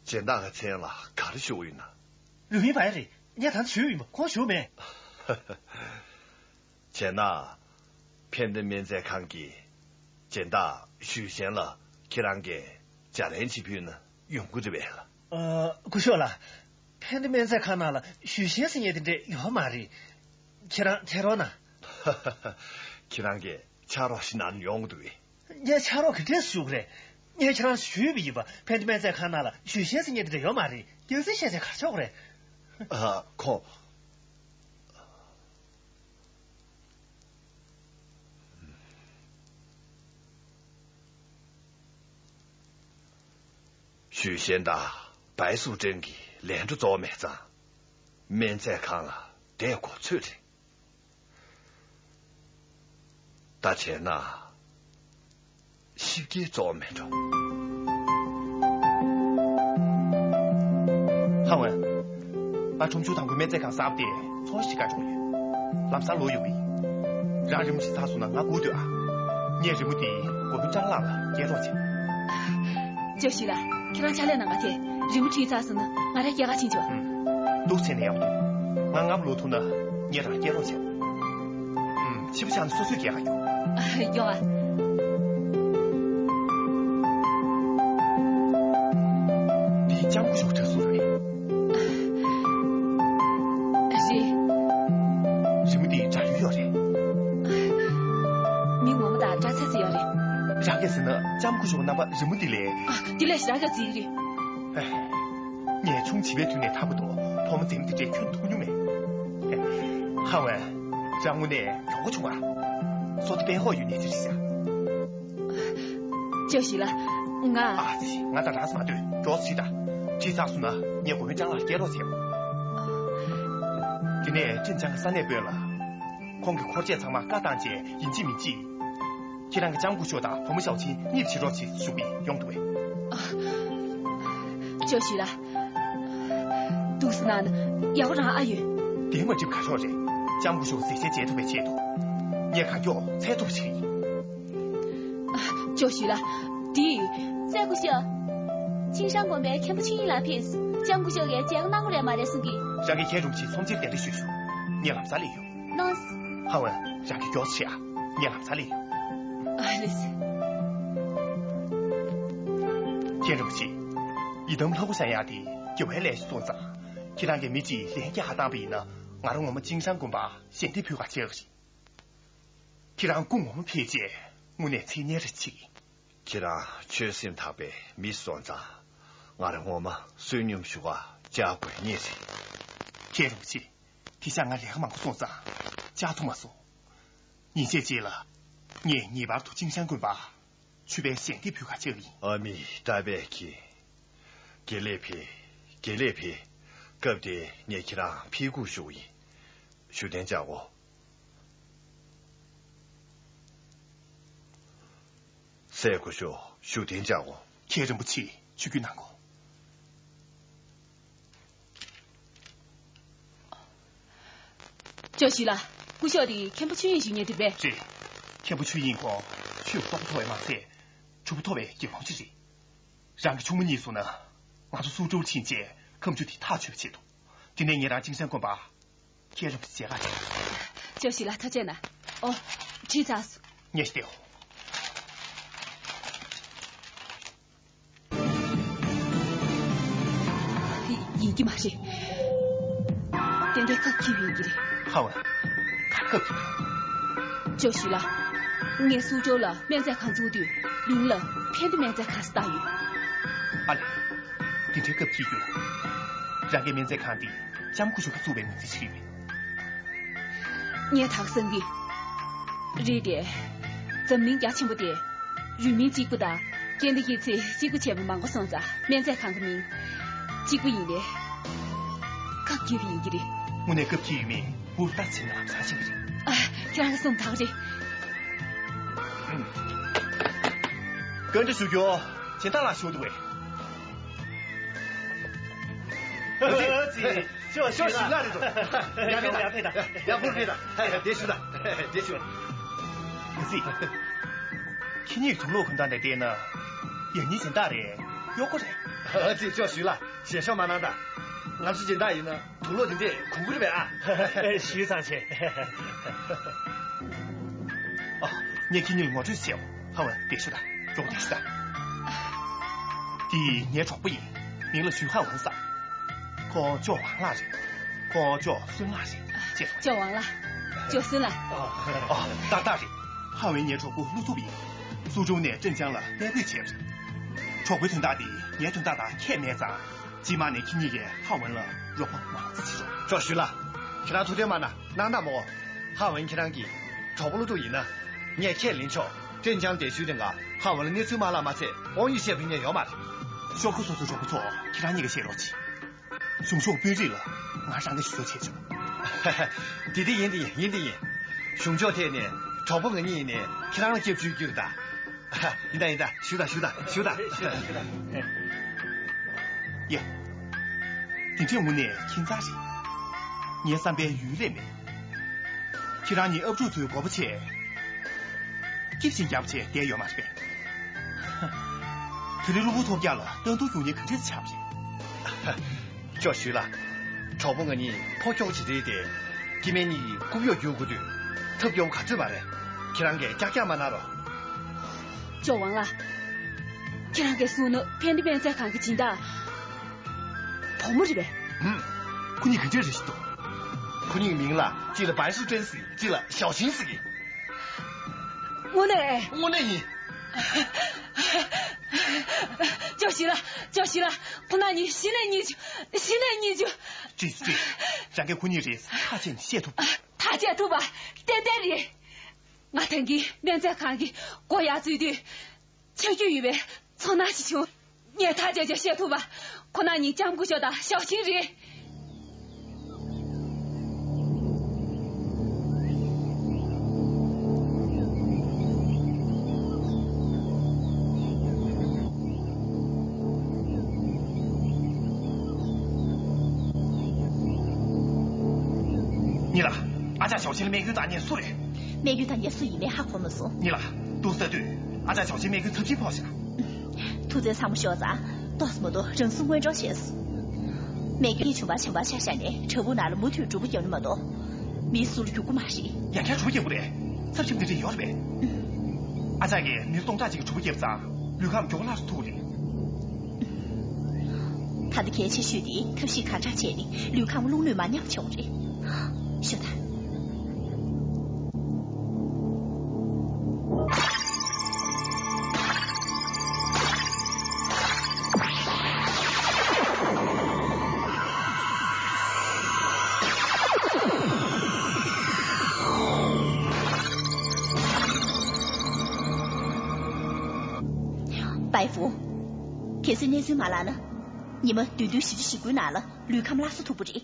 སྦྱིན་བདག་གི་མཚན་ལ་ག་རེ་ཞུ་གི་ཡོད་ན། རུས་མིང་བའི་རེད། ངས་ད་ལྟ་ཞུས་ཡིན་པ་ཁོང་བཞུགས་མེད། བྱས་ན། ཕན་བདེ་སྨན་རྫས་ཁང་གི་སྦྱིན་བདག་ཞུས་ཞན་ལ་ཁྱེད་རང་གིས་སྦྱར་ལན་ཅིག་ཕུལ་ན་ཡོང་གི་རེད་པས། ཨ། སྐུ་ཞབས་ལགས། ཕན་བདེ་སྨན་རྫས་ཁང་ནང་ལ་ཞུས་ཞན་ཟེར་མཁན་དེ་འདྲས་ཡོད་མ་རེད། ཁྱེད་རང་ཐད་རོགས་གནང་། ཁྱེད་རང་གིས་ཕྱག་རོགས་ཤིག་གནང་ན་ཡོང་གི་འདུག་པས། ངས་ཕྱག་རོགས་ག་འདྲས་ཞུ་གི་རེད། ངས་ཁྱེད་རང་ཞུས་པ་ཡིན་པ། ཕན་བདེ་སྨན་རྫས་ཁང་ནང་ལ་ཞུས་ཞན་ཟེར་མཁན་དེ་འདྲས་ཡོད་མ་རེད། རྒྱལ་སྲིད་བཤད་བྱས་ག་རེ་ཆོག་གི་རེད། ཨ། ཁོ། ཞུས་ཞན་དང་བའི་སུའུ་ཀྲེང་གིས་ལན་གྲུ་རྫོགས་མེད་ཙང་། སྨན་རྫས་ཁང་ལ་བསྡད་དགོས་ཚོད་རེད། ད་བྱས་ན། ཞིབ་རྒྱས་གཙོ་བོ་མེད་འགྲོ། ཧང་ཝེ། ང་ཁྲོམ་ཆུང་དང་པོའི་སྨན་རྫས་ཁང་གསར་པ་དེ་ཚོང་ཞིག་བཀག་འགྲོ་གི་ཡོད། ལམ་སང་ལོག་ཡོང་གི་ཡིན། རང་རི་མོ་ཅིག་ཚར་སོང་ན་ང་སྒུག་སྡོད་ཨ། ངས་རི་མོ་དེ་འགོ་དཔོན་ཀྲང་ལགས་ལ་སྐྱེལ་རོགས་བྱེད། ཅོ་ཞི་ལགས། ཁྱེད་རང་ཕྱག་ལས་གནང་ག་དེ། རི་མོ་བྲིས་ཚར་སོང་ན་ང་རང་སྐྱེལ་ག་ཕྱིན་ཆོག། ཨུམ། འདུག་བྱས་ན་ཡག་འདུག། ང་སྔ་པོ་ལོག་ཐུབ་ན་ངས་རང་སྐྱེལ་རོགས་བྱེད། ཨུམ། ཕྱི་པོ་ཆགས་ན་སོ་སོས་སྐྱེལ་ག་ཡོང་། ཡོང་ཨ། འདི་ལྕམ་སྐུ་ཞབས་ཁྲ་ཟུར་རེད། རེད། རི་མོ་འདི་འདྲ་ཡོད་རེད། མི་ངོ་མ་དང་འདྲ་ཚ་ཚ་ཡོད་རེད། རང་གིས་ཟེར་ན་ལྕམ་སྐུ་ཞབས་རྣམ་པ་རི་མོ་འདི་ལས། ཨ། འདི་ལས་ཞེ་དྲག་ཡག་ཅིག་རེད། ངས་ཆུང་བྱིས་པའི་དུས་ནས་ཐར་པ་དང་ཕོ་མོ་འཛེམ་དེ་འདྲས་ཁྱོན་མཐོང་མྱོང་མེད། ཧ་ཝེ། རང་དངོས་གནས་གྱོང་པོ་བྱུང་བ། བསོད་བདེ་དཔོན་ཧོ་ཡོད་ནི་ཅི་རེད་ཤག། ཅོ་ཞི་ལགས། ང་། ཨ་ཙི། ང་དང་རང་ས་མ་སྡོད། མགྱོགས་ཙམ་བྱེད་དང་། བྲིས་ཚར་སོང་ན་ངས་འགོ་མའི་སྲང་ལ་སྐྱེལ་རོགས་བྱེད། དེ་ནས་ཀྲིན་ཅང་གི་ས་གནས་སྤོས་ལ། ཁོང་གི་འཁོར་ཆས་ཚང་མ་བཀའ་བཏང་རྗེས་ཡིན་གཅིག་མིན་གཅིག་ཁྱེད་རང་གི་ལྕམ་སྐུ་ཞབས་དང་བུ་མོ་ཞའོ་ཆིན་གཉིས་ཕྱིར་རོགས་བྱེད་ཞུ་གི་ཡོང་འདུག་པས། ཅོ་ཞུས་ལ། འདུག་སེ་གནང་ན་ཡག་པོ་རང་ཨ་ཡོད། དེ་མ་འགྲིག་ག་ཤོག་རེད། ལྕམ་སྐུ་ཞབས་གཟིགས་ཞིབ་བྱེད་ཐུབ་པའི་ཆེད་དུ། ངས་གང་མགྱོགས་འཚོལ་ཐུབ་པ་བྱེད་ཀྱི་ཡིན། ཅོ་ཞུས་ལ། འདི། སྲས་སྐུ་ཞབས། ཆིན་ཧྲང་དགོན་པའི་མཁན་པོ་ཆོས་དབྱིངས་ལགས་ཕེབས། ལྕམ་སྐུ་ཞབས་ཀྱིས་མཇལ་ཁ་གནང་དགོས་རེད་མ་རེད་གསུང་གི། རང་གིས་མཁན་རིན་པོ་ཆེ་ཚོམས་ཆེན་གདན་འདྲེན་ཞུས་ཤོག་ངས་ལམ་སང་སླེབས་ཡོང་། གནང་། ཧ་ཝན། རང་གིས་མགྱོགས་ཙམ་བྱེད་ཨ། ངས་ལམ་སང་སླེབས་ཡོང་། ཨ་ལེ་སི། མཁན་རིན་པོ་ཆེ། ཡི་དམ་ལྷ་སྐུ་བཞེངས་ཡག་དེ་དགེ་བའི་ལས་ཤིག་སོང་ཙང་། ཁྱེད་རང་གིས་མི་གཅིག་ལན་བརྒྱ་ཧ་བཏང་པ་ཡིན་ན། ང་རང་ངོ་མ་ཆིན་ཧྲང་དགོན་པར་ཞལ་འདེབས་ཕུལ་ག་བྱེད་ཀྱི་རེད། ཁྱེད་རང་སྐུ་ངོ་མ་ཕེབས་རྗེས་དངོས་གནས་མཚན་སྙན་རེ་ཆེ་གི། ཁྱེད་རང་ཆོས་སེམས་དག་པའི་མི་སོང་ཙང་། ང་རང་ངོ་མ་བསོད་སྙོམས་ཞུ་ག་བཅར་དགོས་ངེས་རེད། མཁན་རིན་པོ་ཆེ། དེང་སང་ང་ལས་ཀ་མང་པོ་སོང་ཙང་བཅར་ཐུབ་མ་སོང་། ཉིན་ཤས་རྗེས་ལ། ངས་ངེས་པར་དུ་ཆིན་ཧྲང་དགོན་པར་མཆོད་པའི་ཞལ་འདེབས་ཕུལ་ག་བཅར་གྱི་ཡིན། ཨ་མའི་ཀྲའུ་པེ་ཁི། དགེ་ལེགས་ཕེབས། དགེ་ལེགས་ཕེབས། སྐབས་དེར་ངས་ཁྱེད་རང་ཕེབས་སྒུག་ཞུ་གི་ཡིན། བཞུགས་གདན་འཇགས་དགོས། སྲས་སྐུ་ཞབས་བཞུགས་གདན་འཇགས་དགོས། མཁན་རིན་པོ་ཆེ་ཆིབས་བསྒྱུར་གནང་དགོས། ཅོ་ཞུས་ལ། སྐུ་ཞབས་དེ་མཁན་པོ་ཆོས་དབྱིངས་ཞུ་མཁན་དེ་རེད་པས། རེད། མཁན་པོ་ཆོས་དབྱིངས་ཁོང་ཆོས་རྟོགས་པ་མཐོ་བས་མ་ཟད། གྲུབ་པ་མཐོ་བའི་རྒན་མོ་ཞིག་རེད། རང་གི་ཆུང་མ་གཉིས་སོང་ན། ང་ཚོ་སུའུ་ཀྲོའུ་ཕྱིན་རྗེས་ཁ་མཆུ་དེ་ཐག་ཆོད་པ་བྱེད་དོ། དེ་ནས་ངེད་རང་ཅིན་ཧྲན་དགོན་པ། ཁྱེད་རང་གི་མཇལ་ཁ་བྱེད། ཅོ་ཞུས་ལ་ཐག་བཅད་ན། ཨོ། བྲིས་ཚར་སོང་། ངས་ཤེས་ཏེ། ཡིན་གྱི་མ་རེད། ཏན་ཏན་སྐབས་འཁེལ་ཡིན་གྱི་རེད། ཧ་ཝན། ག་སྐབས་འཁེལ། ཅོ་ཞུས་ལ། ངས་སུའུ་ཀྲོའུ་ལ་སྨན་རྫས་ཁང་བཙུགས་དུས་མིང་ལ་ཕན་བདེ་སྨན་རྫས་ཁང་ཟེར་བཏགས་ཡོད། ཨ་ལས། འདི་འདྲའི་སྐབས་འཁེལ་རྒྱུ་ལ། རང་གི་སྨན་རྫས་ཁང་འདི་ལྕམ་སྐུ་ཞབས་ཀྱིས་བཙུགས་པའི་མིང་ཚིག་ཞིག་རེད་པས། ངས་ད་གསང་གི། རེད་དེ། འཛམ་གླིང་རྒྱ་ཆེན་པོ་དེ། རུས་མིང་གཅིག་པུ་དང་། སྐད་འདི་སྐད་ཚིག་གཅིག་པུ་བྱས་པ་མང་པོ་སོང་ཙང་སྨན་རྫས་ཁང་གི་མིང་། གཅིག་པུ་ཡིན་ཏེ། སྐབས་འཁེལ་ཡིན་གྱི་རེད། དངོས་གནས་སྐབས་འཁེལ་ཡོད་མེད་འུར་ལྟ་བྱས་ན་ལམ་སང་ཤེས་ཀྱི་རེད། ཨ། ཁྱེད་རང་གི་སེམས་ཐག་རེད། བཀའ་འདྲི་ཞུ་རྒྱུ། སྦྱིན་བདག་ལགས་བཞུགས་འདུག་པས། ཨ་ཙི། ཅོ་ཞུས་ལགས་རེད་དོ། ཡར་ཕེབས་དང་། ཡར་ཕེབས་དང་། ཡར་ཕེབས་དང་། དེ་ཞུ་དང་། དེ་ཞུ། ཨ་ཙི། ཁྱེད་གཉིས་དུག་ལོག་གོན་སྟངས་ལ་བལྟས་ན། ཡང་སྙིང་སྦྱིན་བདག་རེད། གཡོག་པོ་རེད། ཨ་ཙི། ཅོ་ཞུས་ལགས། ཞལ་ཤོར་མ་གནང་དང་། ང་ཚོ་སྦྱིན་བདག་ཡིན་ན། དུག་ལོག་འདི་འདྲས་གོན་གྱི་རེད་པས་ཨ། ཞུས་ཙང་བྱས། ཨ། ངས་ཁྱེད་གཉིས་ལ་ངོ་སྤྲོད་བྱེད། ཧ་ཝན། དེ་ཞུ་དང་། མགྱོགས་པོ་དེ་ཞུ་དང་། འདི་ངའི་གྲོགས་པོ་ཡིན། མིང་ལ་ཞུས་ཧ་ཝན་ཟེར། ཁོང་ཅོ་ཝང་ལགས་རེད། ཁོང་ཅོ་སུན་ལགས་རེད། ཅེས་སོང་། ཅོ་ཝང་ལགས། ཅོ་སུན་ལགས། ཨ། ཏག་ཏག་རེད། ཧ་ཝན་ངའི་གྲོགས་པོ་ཀླུ་ཐུབ་ཡིན། སུའུ་ཀྲོའུ་ནས་ཀྲིན་ཅང་ལ་གནས་སྤོས་བྱས་པ་རེད། གྲོགས་པོའི་དོན་དག་འདི་ངའི་དོན་དག་དང་ཁྱད་མེད་ཙང་། རྗེས་མ་ནས་ཁྱེད་གཉིས་ཀྱིས་ཧ་ཝན་ལ་རོགས་པ་མང་ཙམ་བྱེད་རོགས། ཅོ་ཞུས་ལགས། ཁྱེད་རང་ཐུགས་ཕན་མ་གནང་། གནང་དང་མོ། ཧ་ཝན་ཁྱེད་རང་གི་གྲོགས་པོ་ཀླུ་ཐུབ་ཡིན་ན། ངས་ཁས་ལེན་ཆོག་ཀྲིན་ཅང་གདན་ཞུས་རིང་ལ་ཧ་ཝན་ལ་གནས་ཚུལ་མ་ལྷག་མ་ཚད་དབང་ཡོད་བཤད་ཕོད་མཁན་ཡོད་མ་རེད། ཤོག་ཁུ་སོ་སོའི་གྲོགས་པོ་ཚོ་ཁྱེད་རང་གཉིས་ཀྱིས་བཤད་རོགས་གྱིས། གཞུང་ཕྱོགས་དཔོན་རིགས་ལ་ང་རང་གིས་ཞུ་གཏུག་བྱེད་ཆོག་དེ་དེ་ཡིན་དེ་ཡིན། ཡིན་དེ་ཡིན། གཞུང་ཕྱོགས་ཐད་ནས་གྲོགས་པོ་ང་གཉིས་ཡིན་ནས་ཁྱེད་རང་ལ་སྐྱབས་བཅོལ་རྒྱུ་རེད་ད། ཡིན་ད་ཡིན་ད། ཞུ་ད་ཞུ་ད་ཞུ་ད། ཡ། དེ་འདྲས་དངོས་གནས་ཁྱད་མཚར་རེད། ངའི་བསམ་པའི་ཡུལ་ལས་མེད། ཁྱེད་རང་གཉིས་ཨབ་ཕྲུག་ཚོའི་མགོ་པ་བྱས། སྐྱིད་ཞིང་རྒྱགས་པ་བྱས་བསྡད་ཡོད་མ་རེད་པས། དེ་རིང་གློ་བུར་ཐོལ་རྒྱག་ལ་ལྟ་འདུག་ཡོང་ཉེན་ག་འདྲས་ཆགས་པ་རེད། ཅོ་ཞུས་ལགས། གྲོགས་པོ་ང་གཉིས་ཕོ་ཁྱོག་ཅིག་རེད་དེ། སྐྱེ་དམན་གཉིས་ཀྱི་རྐུབ་གཡོག་བརྒྱུད་དགོས་དུས་ཐབས་སྐྱོ་པོ་ག་ཚོད་མ་རེད། ཁྱེད་རང་གིས་ཀྱག་ཀྱག་མ་གནང་རོགས། ཅོ་ཝང་ལགས། ཁྱེད་རང་གིས་གསུངས་ནོ་ཕན་བདེ་སྨན་རྫས་ཁང་གི་སྦྱིན་བདག་བུ་མོ་རེད་པས། ཧུམ། ཁོ་གཉིས་ག་འདྲས་རེད་ཤི་འདུག་ཁོ་གཉིས་མིང་ལ་གཅིག་ལ་བའི་སུ་ཀྲན་ཟེར། གཅིག་ལ་ཞའོ་ཆིན་ཟེར་གི། དངོས་གནས། དངོས་གནས་ཡིན། ཅོ་ཞུས་ལགས། ཅོ་ཞུས་ལགས། ཁོ་རང་གཉིས་གཞི་ནས་རྙེད་བཅུག་གཞི་ནས་རྙེད་བཅུག་ཅི་ཅི། རང་གིས་ཁོ་གཉིས་རེད་ཐག་བཅད་ནས་བཤད་ཐུབ། ཐག་བཅད་ཐུབ་པ་ཏན་ཏན་རེད། ང་ད་གིན་སྨན་རྫས་ཁང་གི་སྒོ་ཡར་འཛུལ་དུས། ཆ་རྒྱུས་ཡོད་པའི་ཚོར་སྣང་ཞིག་བྱུང་། ངས་ཐག་བཅད་རྗེས་བཤད་ཐུབ་པ། ཁོ་ན་གཉིས་ལྕམ་སྐུ་ཞབས་དང་ཞའོ་ཆིན་རེད། ཉི་ལགས། ཨ་ཅག་ཞའོ་ཆིན་ལ་རྨས་སྐྱོན་བཏང་མཁན་སུ་རེད། རྨས་སྐྱོན་བཏང་མཁན་སུ་ཡིན་མིན་ཧ་གོ་མ་སོང་། ཉི་ལགས། ཏུའུ་ས་ཏུས། ཨ་ཅག་ཞའོ་ཆིན་རྨས་སྐྱོན་ཚབས་ཆེན་ཕོག་ཤག་ཐུགས་བརྩེ་ཚང་མ་ཤོག་ཙང་ཏོག་ཙམ་མ་གཏོགས་རང་སྲོག་དངོས་སྦྱོར་བྱས་སོང་། རྨས་སྐྱོན་བྱུང་བ་བྱུང་བ་ཆ་བཞག་ནས་དྲ་འབུ་ནང་ལ་མུ་མཐུད་སྒྲུག་པ་བརྒྱབ་ན་མ་གཏོགས། མི་སུ་ལ་རྒྱུག་གི་མ་རེད། ཡང་བསྐྱར་སྒྲུག་པ་བརྒྱབ་དགོས་རེད། ཚབས་ཆེན་དེ་འདྲ་ཡོད་རེད་པས། ཨ་ཅག་གིས་མི་སྟོང་ཕྲག་གཅིག་གི་སྒྲུག་པ་བརྒྱབ་ཙང་ལུས་ཁམས་མགྱོགས་ལྷག་ཏུ་ཐུག་རེད། ད་ལྟ་གལ་ཆེ་ཤོས་དེ་ཐབས་ཤེས་གང་དྲག་བྱས་ནས་ལུས་ཁམས་རླུང་ནད་མ་ཉམས་ཆོག་རེད། ཤོད་དང་། པའི་ཧྥུ། གལ་སྲིད་གནས་ཚུལ་མ་བརླག་ན། ཉི་མ་བདུན་བདུན་བཞི་བཅུ་ཞེ་དགུའི་ནང་ལ་ལུས་ཁམས་སླར་གསོ་ཐུབ་པ་རེད།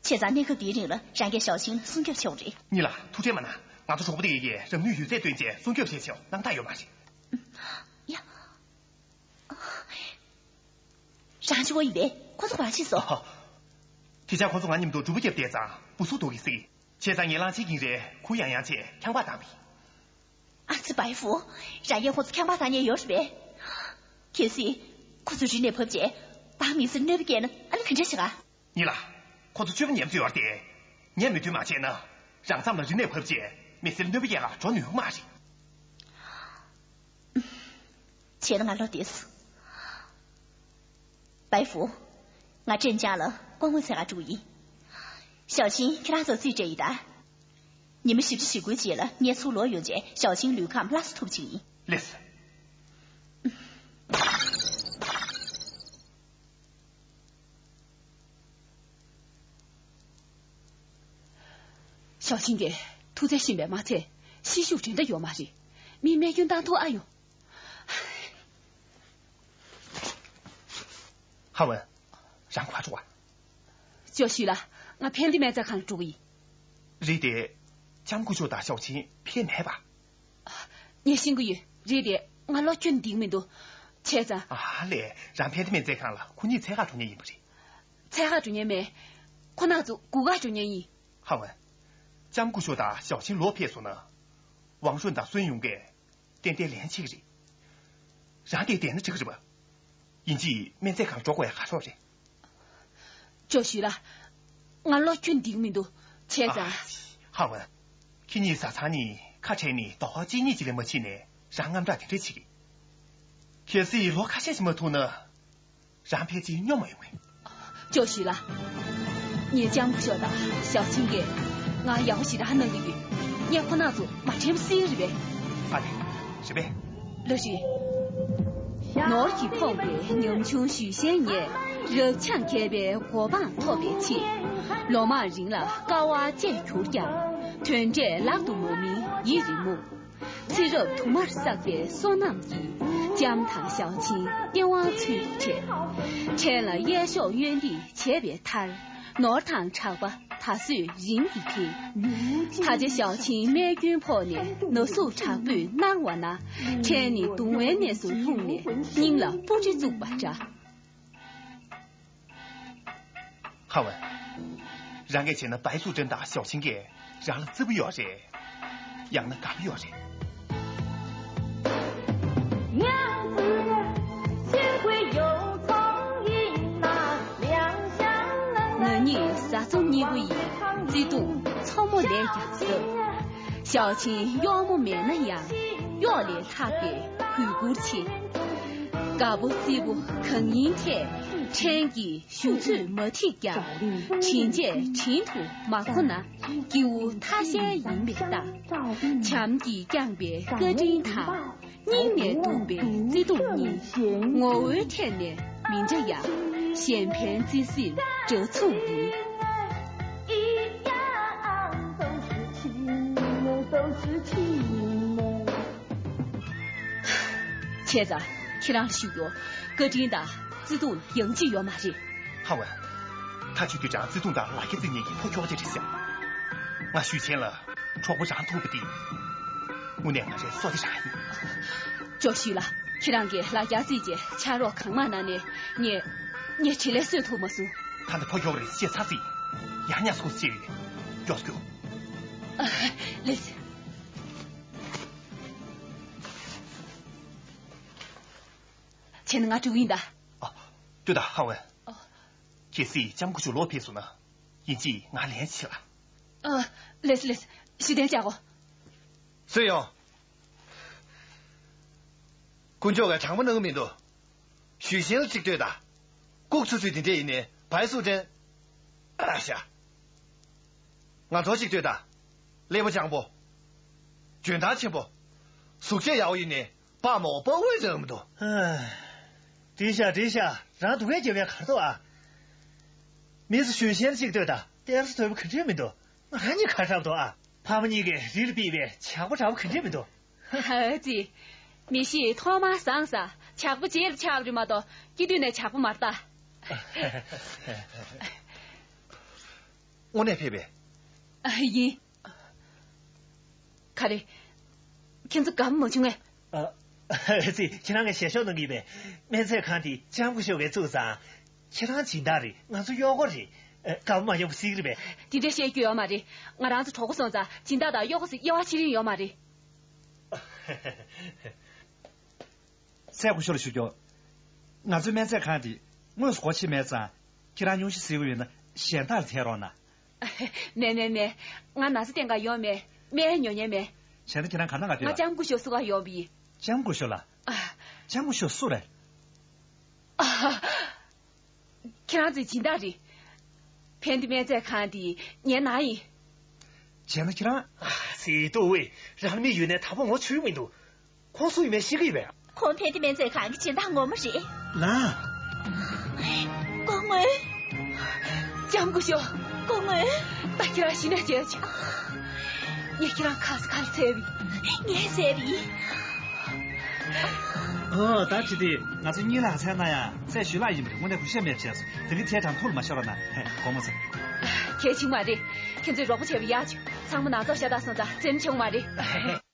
བྱས་ཙང་གནས་སྐབས་འདིའི་རིང་ལ་རང་གིས་ཞའོ་ཆིན་ལ་སྲུང་སྐྱོབ་བྱེད་དགོས་རེད། ཉི་ལགས། ཐུགས་ཁྲལ་མ་གནང་། ང་ཚོ་གྲོགས་པོ་དེ་གིས་རང་ནུས་ཡོད་ཚད་བཏོན་བྱས་སྲུང་སྐྱོབ་བྱེད་ཆོག་སྣང་དག་ཡོད་མ་རེད། ཡ། རང་གཅིག་པོ་ཡིན་པས་ཁོ་ཚོ་ག་པར་ཕྱིན་སོང་། ཨ། དེ་ཆ་ཁོ་ཚོ་ང་མཉམ་དུ་སྒྲུབ་པ་བརྒྱབ་བསྡད་ཙང་བུ་སུ་འདུག་གི་སྲིད། བྱས་ཙང་ངས་གླང་ཆེན་གིང་རེ་ཁུ་ཡང་ཡང་བྱས་ཁྱང་པ་བཏང་བས། ཨ་ཙི་པའི་ཧྥུ། རང་གིས་ཁོ་ཚོ་ཁྱང་པ་བཏང་མཁན་ཡོད་རེད་པས། གལ་སྲིད་ཁོ་ཚོ་རི་ནས་བབས་རྗེས་བདག་མི་སེར་གནོད་པ་བསྐྱལ་ན་ཨ་ནི་ག་འདྲ་བྱེད་ག་ཉི་ལགས། ཁོ་ཚོ་སྤྱོད་པ་ཉམས་ཚོད་ཡོད་རེད་དེ། ངས་མོས་མཐུན་མ་བྱས་ན། རང་མཚམས་ལ་རི་ནས་བབས་རྗེས་མི་སེར་གནོད་པ་བསྐྱལ་ག་འགྲོ་ནུས་ཀྱི་མ་རེད། བྱས་ན་ང་ལོག་བསྡད་སོང་། པའི་ཧྥུ། ང་ཀྲེན་ཅང་ལ་སྐུ་ངོ་འཚོལ་ག་འགྲོ་གི་ཡིན། ཞའོ་ཆིན་ཁྱེད་རང་ཚོ་རྩིས་སྤྲད་ཡིན་ད། ཉི་མ་བཞི་བཅུ་ཞེ་དགུའི་རྗེས་ལ་ངས་ཚུར་ལོག་ཡོང་རྗེས་ཞའོ་ཆིན་ལུས་ཁམས་སླར་གསོ་ཐུབ་ཅིག་ཡིན། ལགས་སོ། ཞའོ་ཆིན་གྱིས་ཐུགས་བརྩེ་ཞིམ་པས་མ་ཚད་ཤེད་ཤུགས་འགྲན་ཟླ་ཡོད་མ་རེད། མིའི་རྨས་སྐྱོན་བཏང་ཐུབ་ཨ་ཡོང་། ཧ་ཝུན། རང་ག་པར་འགྲོ་བ། ཅོ་ཞུས་ལགས། ང་ཕན་བདེ་སྨན་རྩིས་ཁང་ལ་འགྲོ་གི་ཡིན། རེད་དེ། ལྕམ་སྐུ་ཞབས་དང་ཞའོ་ཆིན་ཕེབས་མེད་པ། ངས་ཤེས་ཀྱི་ཡོད། རེད་དེ། ང་ལོག་རྒྱུ་ན་འགྲིག་མི་འདུག་བྱས་ཙང་། ཨ་ལས། རང་ཕན་བདེ་སྨན་རྩིས་ཁང་ལ་ཁོ་གཉིས་འཚོལ་ག་འགྲོ་མཁན་ཡིན་པ་རེད། འཚོལ་ག་འགྲོ་མཁན་མེད། ཁོ་རྣམ་ཚོ་སྒུག་ག་འགྲོ་མཁན་ཡིན། ཧ་ཝུན། ལྕམ་སྐུ་ཞབས་དང་ཞའོ་ཆིན་ལོག་ཕེབས་སོང་ན། ཝང་ཧྲུན་དང་སུན་ཡུང་གིས་ཏན་ཏན་ལན་བྱེད་ཀྱི་རེད། རང་དེར་བསྡད་ན་འགྲིག་གི་རེད་པ། ཡིན་གཅིག་སྨན་རྩིས་ཁང་འགྲོ་དགོས་ཡག་ག་རེ་རེད། ཅོ་ཞུས་ལགས། ང་ལོག་རྒྱུ་ན་འགྲིག་མི་འདུག་བྱས་ཙང་། ཨ། ཧ་ཝུན། ཁྱེད་གཉིས་བཟའ་ཚང་གཉིས་ཁ་བྲལ་ནས་ཟླ་བ་གཅིག་གཉིས་ཅིག་ལས་མ་ཕྱིན་ནས་རང་དངངས་སྐྲག་དེ་འདྲ་བྱེད་ཀྱི། གལ་སྲིད་ལོ་ཁ་ཤས་ཤིག་མ་ཐུག་ན། རང་ཕལ་ཆེར་སྙོམས་མ་ཡོང་ངས། ཅོ་ཞུས་ལགས། ངའི་ལྕམ་སྐུ་ཞབས་དང་ཞའོ་ཆིན་གྱིས་ང་ཡག་པོ་ཞེ་དྲག་གནང་གི་ཡོད། ངས་ཁོ་རྣམ་ཚོ་མ་དྲན་པ་སེལ་རེད་པས། ཨ་ལས། རེད་པས། ལགས་རེད། ནོར་གྱིས་ཕོངས་པའི་ཉམ་ཆུང་ཞུས་ཤན་ངས། རབ་འབྱམས་མཁས་པའི་གོ་འཕང་ཐོབ་པའི་ཆེད། ལོ་མང་རིང་ལ་དཀའ་བ་སྤྱད་གྱུར་ཀྱང་། དོན་འབྲས་ལག་ཏུ་མ་སྨིན་ཡིད་རེ་མུག་ཚེ་རབས་དུ་མར་བསགས་པའི་བསོད་ནམས་ཀྱིས། ལྕམ་དང་ཞའོ་ཆིན་སྟེས་དབང་ཚུལ་འཕྲད། ཕྲན་ལ་གཡས་གཤོག་གཡོན་འདེགས་བྱས་པའི་མཐར། ནོར་དང་གྲགས་པ་ད་གཟོད་རིམ་གྱིས་འཕེལ། ད་ཆ་ཞའོ་ཆིན་རྨས་སྐྱོན་ཕོག་ནས་ན་ཟུག་དྲག་པོས་མནར་བ་ན། ཕྲན་ནི་གདུང་བའི་གནས་སུ་ལྷུང་ནས་སྙིང་ལ་སྤུ་གྲི་བཙུགས་པ་འདྲ། ཧ་ཝུན། རང་གིས་བྱས་ན་པའི་ཙུའུ་ཀྲེན་དང་ཞའོ་ཆིན་གྱིས་རང་ལ་བརྩི་བ་ཡོད་རེད། ཡང་ན་དགའ་པོ་ཡོད་རེད། ང་གཉིས་བཟའ་ཚོ་གཉིས་པོ་ཡིན། བརྩེ་དུང་མཚོ་མོ་ལས་ཀྱང་ཟབ། ཞའོ་ཆིན་གཡོག་མོ་མེད་ན་ཡང་གཡོག་ལས་ལྷག་པའི་གུས་བཀུར་ཆེ། དགའ་པོ་བརྩེ་པོ་གང་ཡིན་ཐད། ཕྲན་གྱིས་གཞུ་ཚོད་མ་ཐིག་ཀྱང་། དྲིན་ཆེན་དྲིན་དུ་མ་གོ་ན། སྐྱེ་བོ་ཐ་ཤལ་ཡིན་པའི་རྟགས། བྱམས་ཀྱིས་བསྐྱངས་པའི་བཀའ་དྲིན་དང་། སྙིང་ནས་གདུང་བའི་བརྩེ་དུང་གཉིས། ངོ་བོའི་ཐད་ནས་མི་འདྲ་ཡང་། གཞན་ཕན་བརྩེ་སེམས་འདྲ་མཚུངས་ཡིན། བྱས་ཙང་། ཁྱེད་རང་ལ་ཞུ་རྒྱུ། བཀའ་དྲིན་དང་བརྩེ་དུང་ཡང་ཅི་ཡོད་མ་རེད། ཧ་ཝེ། ད་ཆུ་དུས་ཀྱང་བརྩེ་དུང་དང་ལ་རྒྱ་བརྩི་ཉེན་གྱི་ཕོ་ཁྱོ་ག་ཅིག་རེད་ཟེར། ང་ཞུས་ཆེན་ལ་གྲོགས་པོ་རང་ཐུག་པ་དེ། དངོས་གནས་ང་རའི་བསོད་བདེ་རང་ཡིན། ཅོ་ཞུས་ལ། ཁྱེད་རང་གིས་ལ་རྒྱ་བརྩིས་རྗེས་ཕྱག་རོགས་གང་མང་གནང་ནས་ངས། ངས་བྱེད་ལས་གསོད་ཐུབ་མ་སོང་། ད་ནི་ཕོ་ཁྱོ་ག་རེད་ཤེས་ཚར་སྲིད། ཡང་ཉག་སྐུ་ཅེས་ཡོད། མགྱོགས་སྐྱོ། ལེས། བྱས་ན་ང་འགྲོ་གི་ཡིན་ད། ཨ། ལྟོས་དང་ཧ་ཝེ། ཨ། གལ་སྲིད་ལྕམ་སྐུ་ཞབས་ལོག་ཕེབས་སོང་ན། ཡིན་གཅིག་ང་ལན་བྱེད་ལ། ཨ། ལེས་ལེས། ཞུ་དན་བྱ་གོ། སུ་ཡོང་། དཀོན་མཆོག་ག་དྲང་པོ་གནང་གི་མི་འདུག་ཞུས་ཆེན་ལ་གཅིག་ལྟོས་དང་། ལྐུགས་ཚུལ་ཚུལ་དེ་འདྲས་ཡིན་ནས་བའི་སུ་དྲན། ཨ་ཤ། ང་ཚོ་གཅིག་ལྟོས་དང་། ཀླད་པ་སྤྱང་པོ། འཇོན་ཐང་ཆེན་པོ། གཟུགས་བྱད་ཡག་པོ་ཡིན་ནས་དཔའ་མོ་དཔའ་བོའི་འདྲ་མི་འདུག་ཧ། འགྲིག་ཤག་འགྲིག་ཤག་རང་སྡུག་སྐད་རྒྱབ་ཡ་ག་རེ་འདུག་ཨ། མི་སུ་ཞུས་ཆེན་གཅིག་ལྟོས་དང་། གཏེར་སུ་ཐོན་པ་ག་འདྲས་མི་འདུག་ང་རང་གཉིས་ཁ་ཧྲབ་འདུག་ཨ། ཕ་མ་གཉིས་ཀས་རི་ལ་ཕུད་པའི་ཇག་པ་འདྲ་པོ་ག་འདྲས་མི་འདུག་ཨ་ཙི། མི་གཤིས་ཐོག་མར་བཟང་ས་ཇག་པ་རྗེས་ལ་ཆགས་པ་རེད་མ་གཏོགས་སྐྱེ་དུས་ནས་ཇག་པ་མ་རེད་ད། དངོས་གནས་ཕེབས་པས། ཨ། ཡིན། ག་རེ། ཁྱེད་ཚོ་དགའ་པོ་མ་བྱུང་ངས། ཨ་ཙི། ཁྱེད་རང་གིས་ཞལ་ཤོག་གནང་གི་ཡིན་པས། སྨན་རྫས་ཁང་དེ་ལྕམ་སྐུ་ཞབས་ཀྱིས་བཙུགས་ཙང་། ཁྱེད་རང་སྦྱིན་བདག་རེད། ང་ཚོ་གཡོག་པོ་རེད། ཨ། དགའ་པོ་མ་ཡོང་བ་སྲིད་ཀྱི་རེད་པས། དེ་འདྲ་བཤད་རྒྱུ་ཡོད་མ་རེད། ང་རང་ཚོ་གྲོགས་པོ་སོང་ཙང་སྦྱིན་བདག་དང་གཡོག་པོ་ཟེར་དབྱེ་བ་ཕྱེ་རིན་ཡོད་མ་རེད། སྲས་སྐུ་ཞབས་ལ་ཞུ་རྒྱུ། ང་ཚོའི་སྨན་རྫས་ཁང་དེ་དངོས་སུ་སྒོ་ཕྱེ་མེད་ཙང་། ཁྱེད་རང་སྙུང་གཞི་ཟེར་བ་ཡོད་ན་གཞན་དག་ལ་ཐད་རོགས་གནང་། མེད་མེད་མེད། ང་ན་ཚ་བསྟེན་ག་ཡོང་མེད། སྨན་ཉོ་མཁན་མེད། བྱས་ན་ཁྱེད་རང་ག་ན་ག་ང་སྡོད་ལ། ལྕམ་སྐུ་ཞབས་བསུ་ག་ཡོང་བ་ཡིན། ལྕམ་སྐུ་ཞབས་ལ། ཨ། ལྕམ་སྐུ་ཞབས་སུ་རེད། ཨ། ཁྱེད་རང་ཚོའི་སྦྱིན་བདག་རེད། ཕན་བདེ་སྨན་རྫས་ཁང་དེ་ངའི་ནང་ཡིན། བྱས་ན་ཁྱེད་རང་། ཨ། སི་ཏུ་ཝེ། རང་མི་ཡུལ་ནས་ད་བོ་ངོ་ཆོད་མི་འདུག་ཁོང་སུ་ཡིན་མིན་ཤེས་ཀྱི་ཡོད་པས། ཁོང་ཕན་བདེ་སྨན་རྫས་ཁང་གི་སྦྱིན་བདག་ངོ་མ་རེད། ལགས། སྐུ་ངོ། ལྕམ་སྐུ་ཞབས། སྐུ་ངོ། ད་ཁྱེད་རང་གཞི་ནས་མཇལ་བྱུང་། ངས་ཁྱེད་རང་ཁ་ས་ཁ་ལ་བཙལ་བ་ཡིན། ངས་བཙལ་བ་ཡིན། ཨོ། ད་ཅི་སྟེ་ང་ཚོ་གཉིས་ལྷག་ཚད་ན་ཡང་ཚད་ཞུ་ལག་ཡིན་པ་རེད། དངོས་གནས་གུས་ཞབས་མེད་བྱས་སོང་། དེ་གི་ཚད་གྲངས་ཐུར་མ་ཤོར་བ་ན། ཧེ། དགོངས་མ་ཚོམས། གལ་ཆེན་མ་རེད། ཁྱེད་ཚོས་རོགས་པ་བྱས་པ་ཡག་བྱུང་། ཚང་མ་ནང་ཚོགས་ཤ་སྟག་སོང་ཙང་རྩེད་མོ་བྱུང་མ་རེད།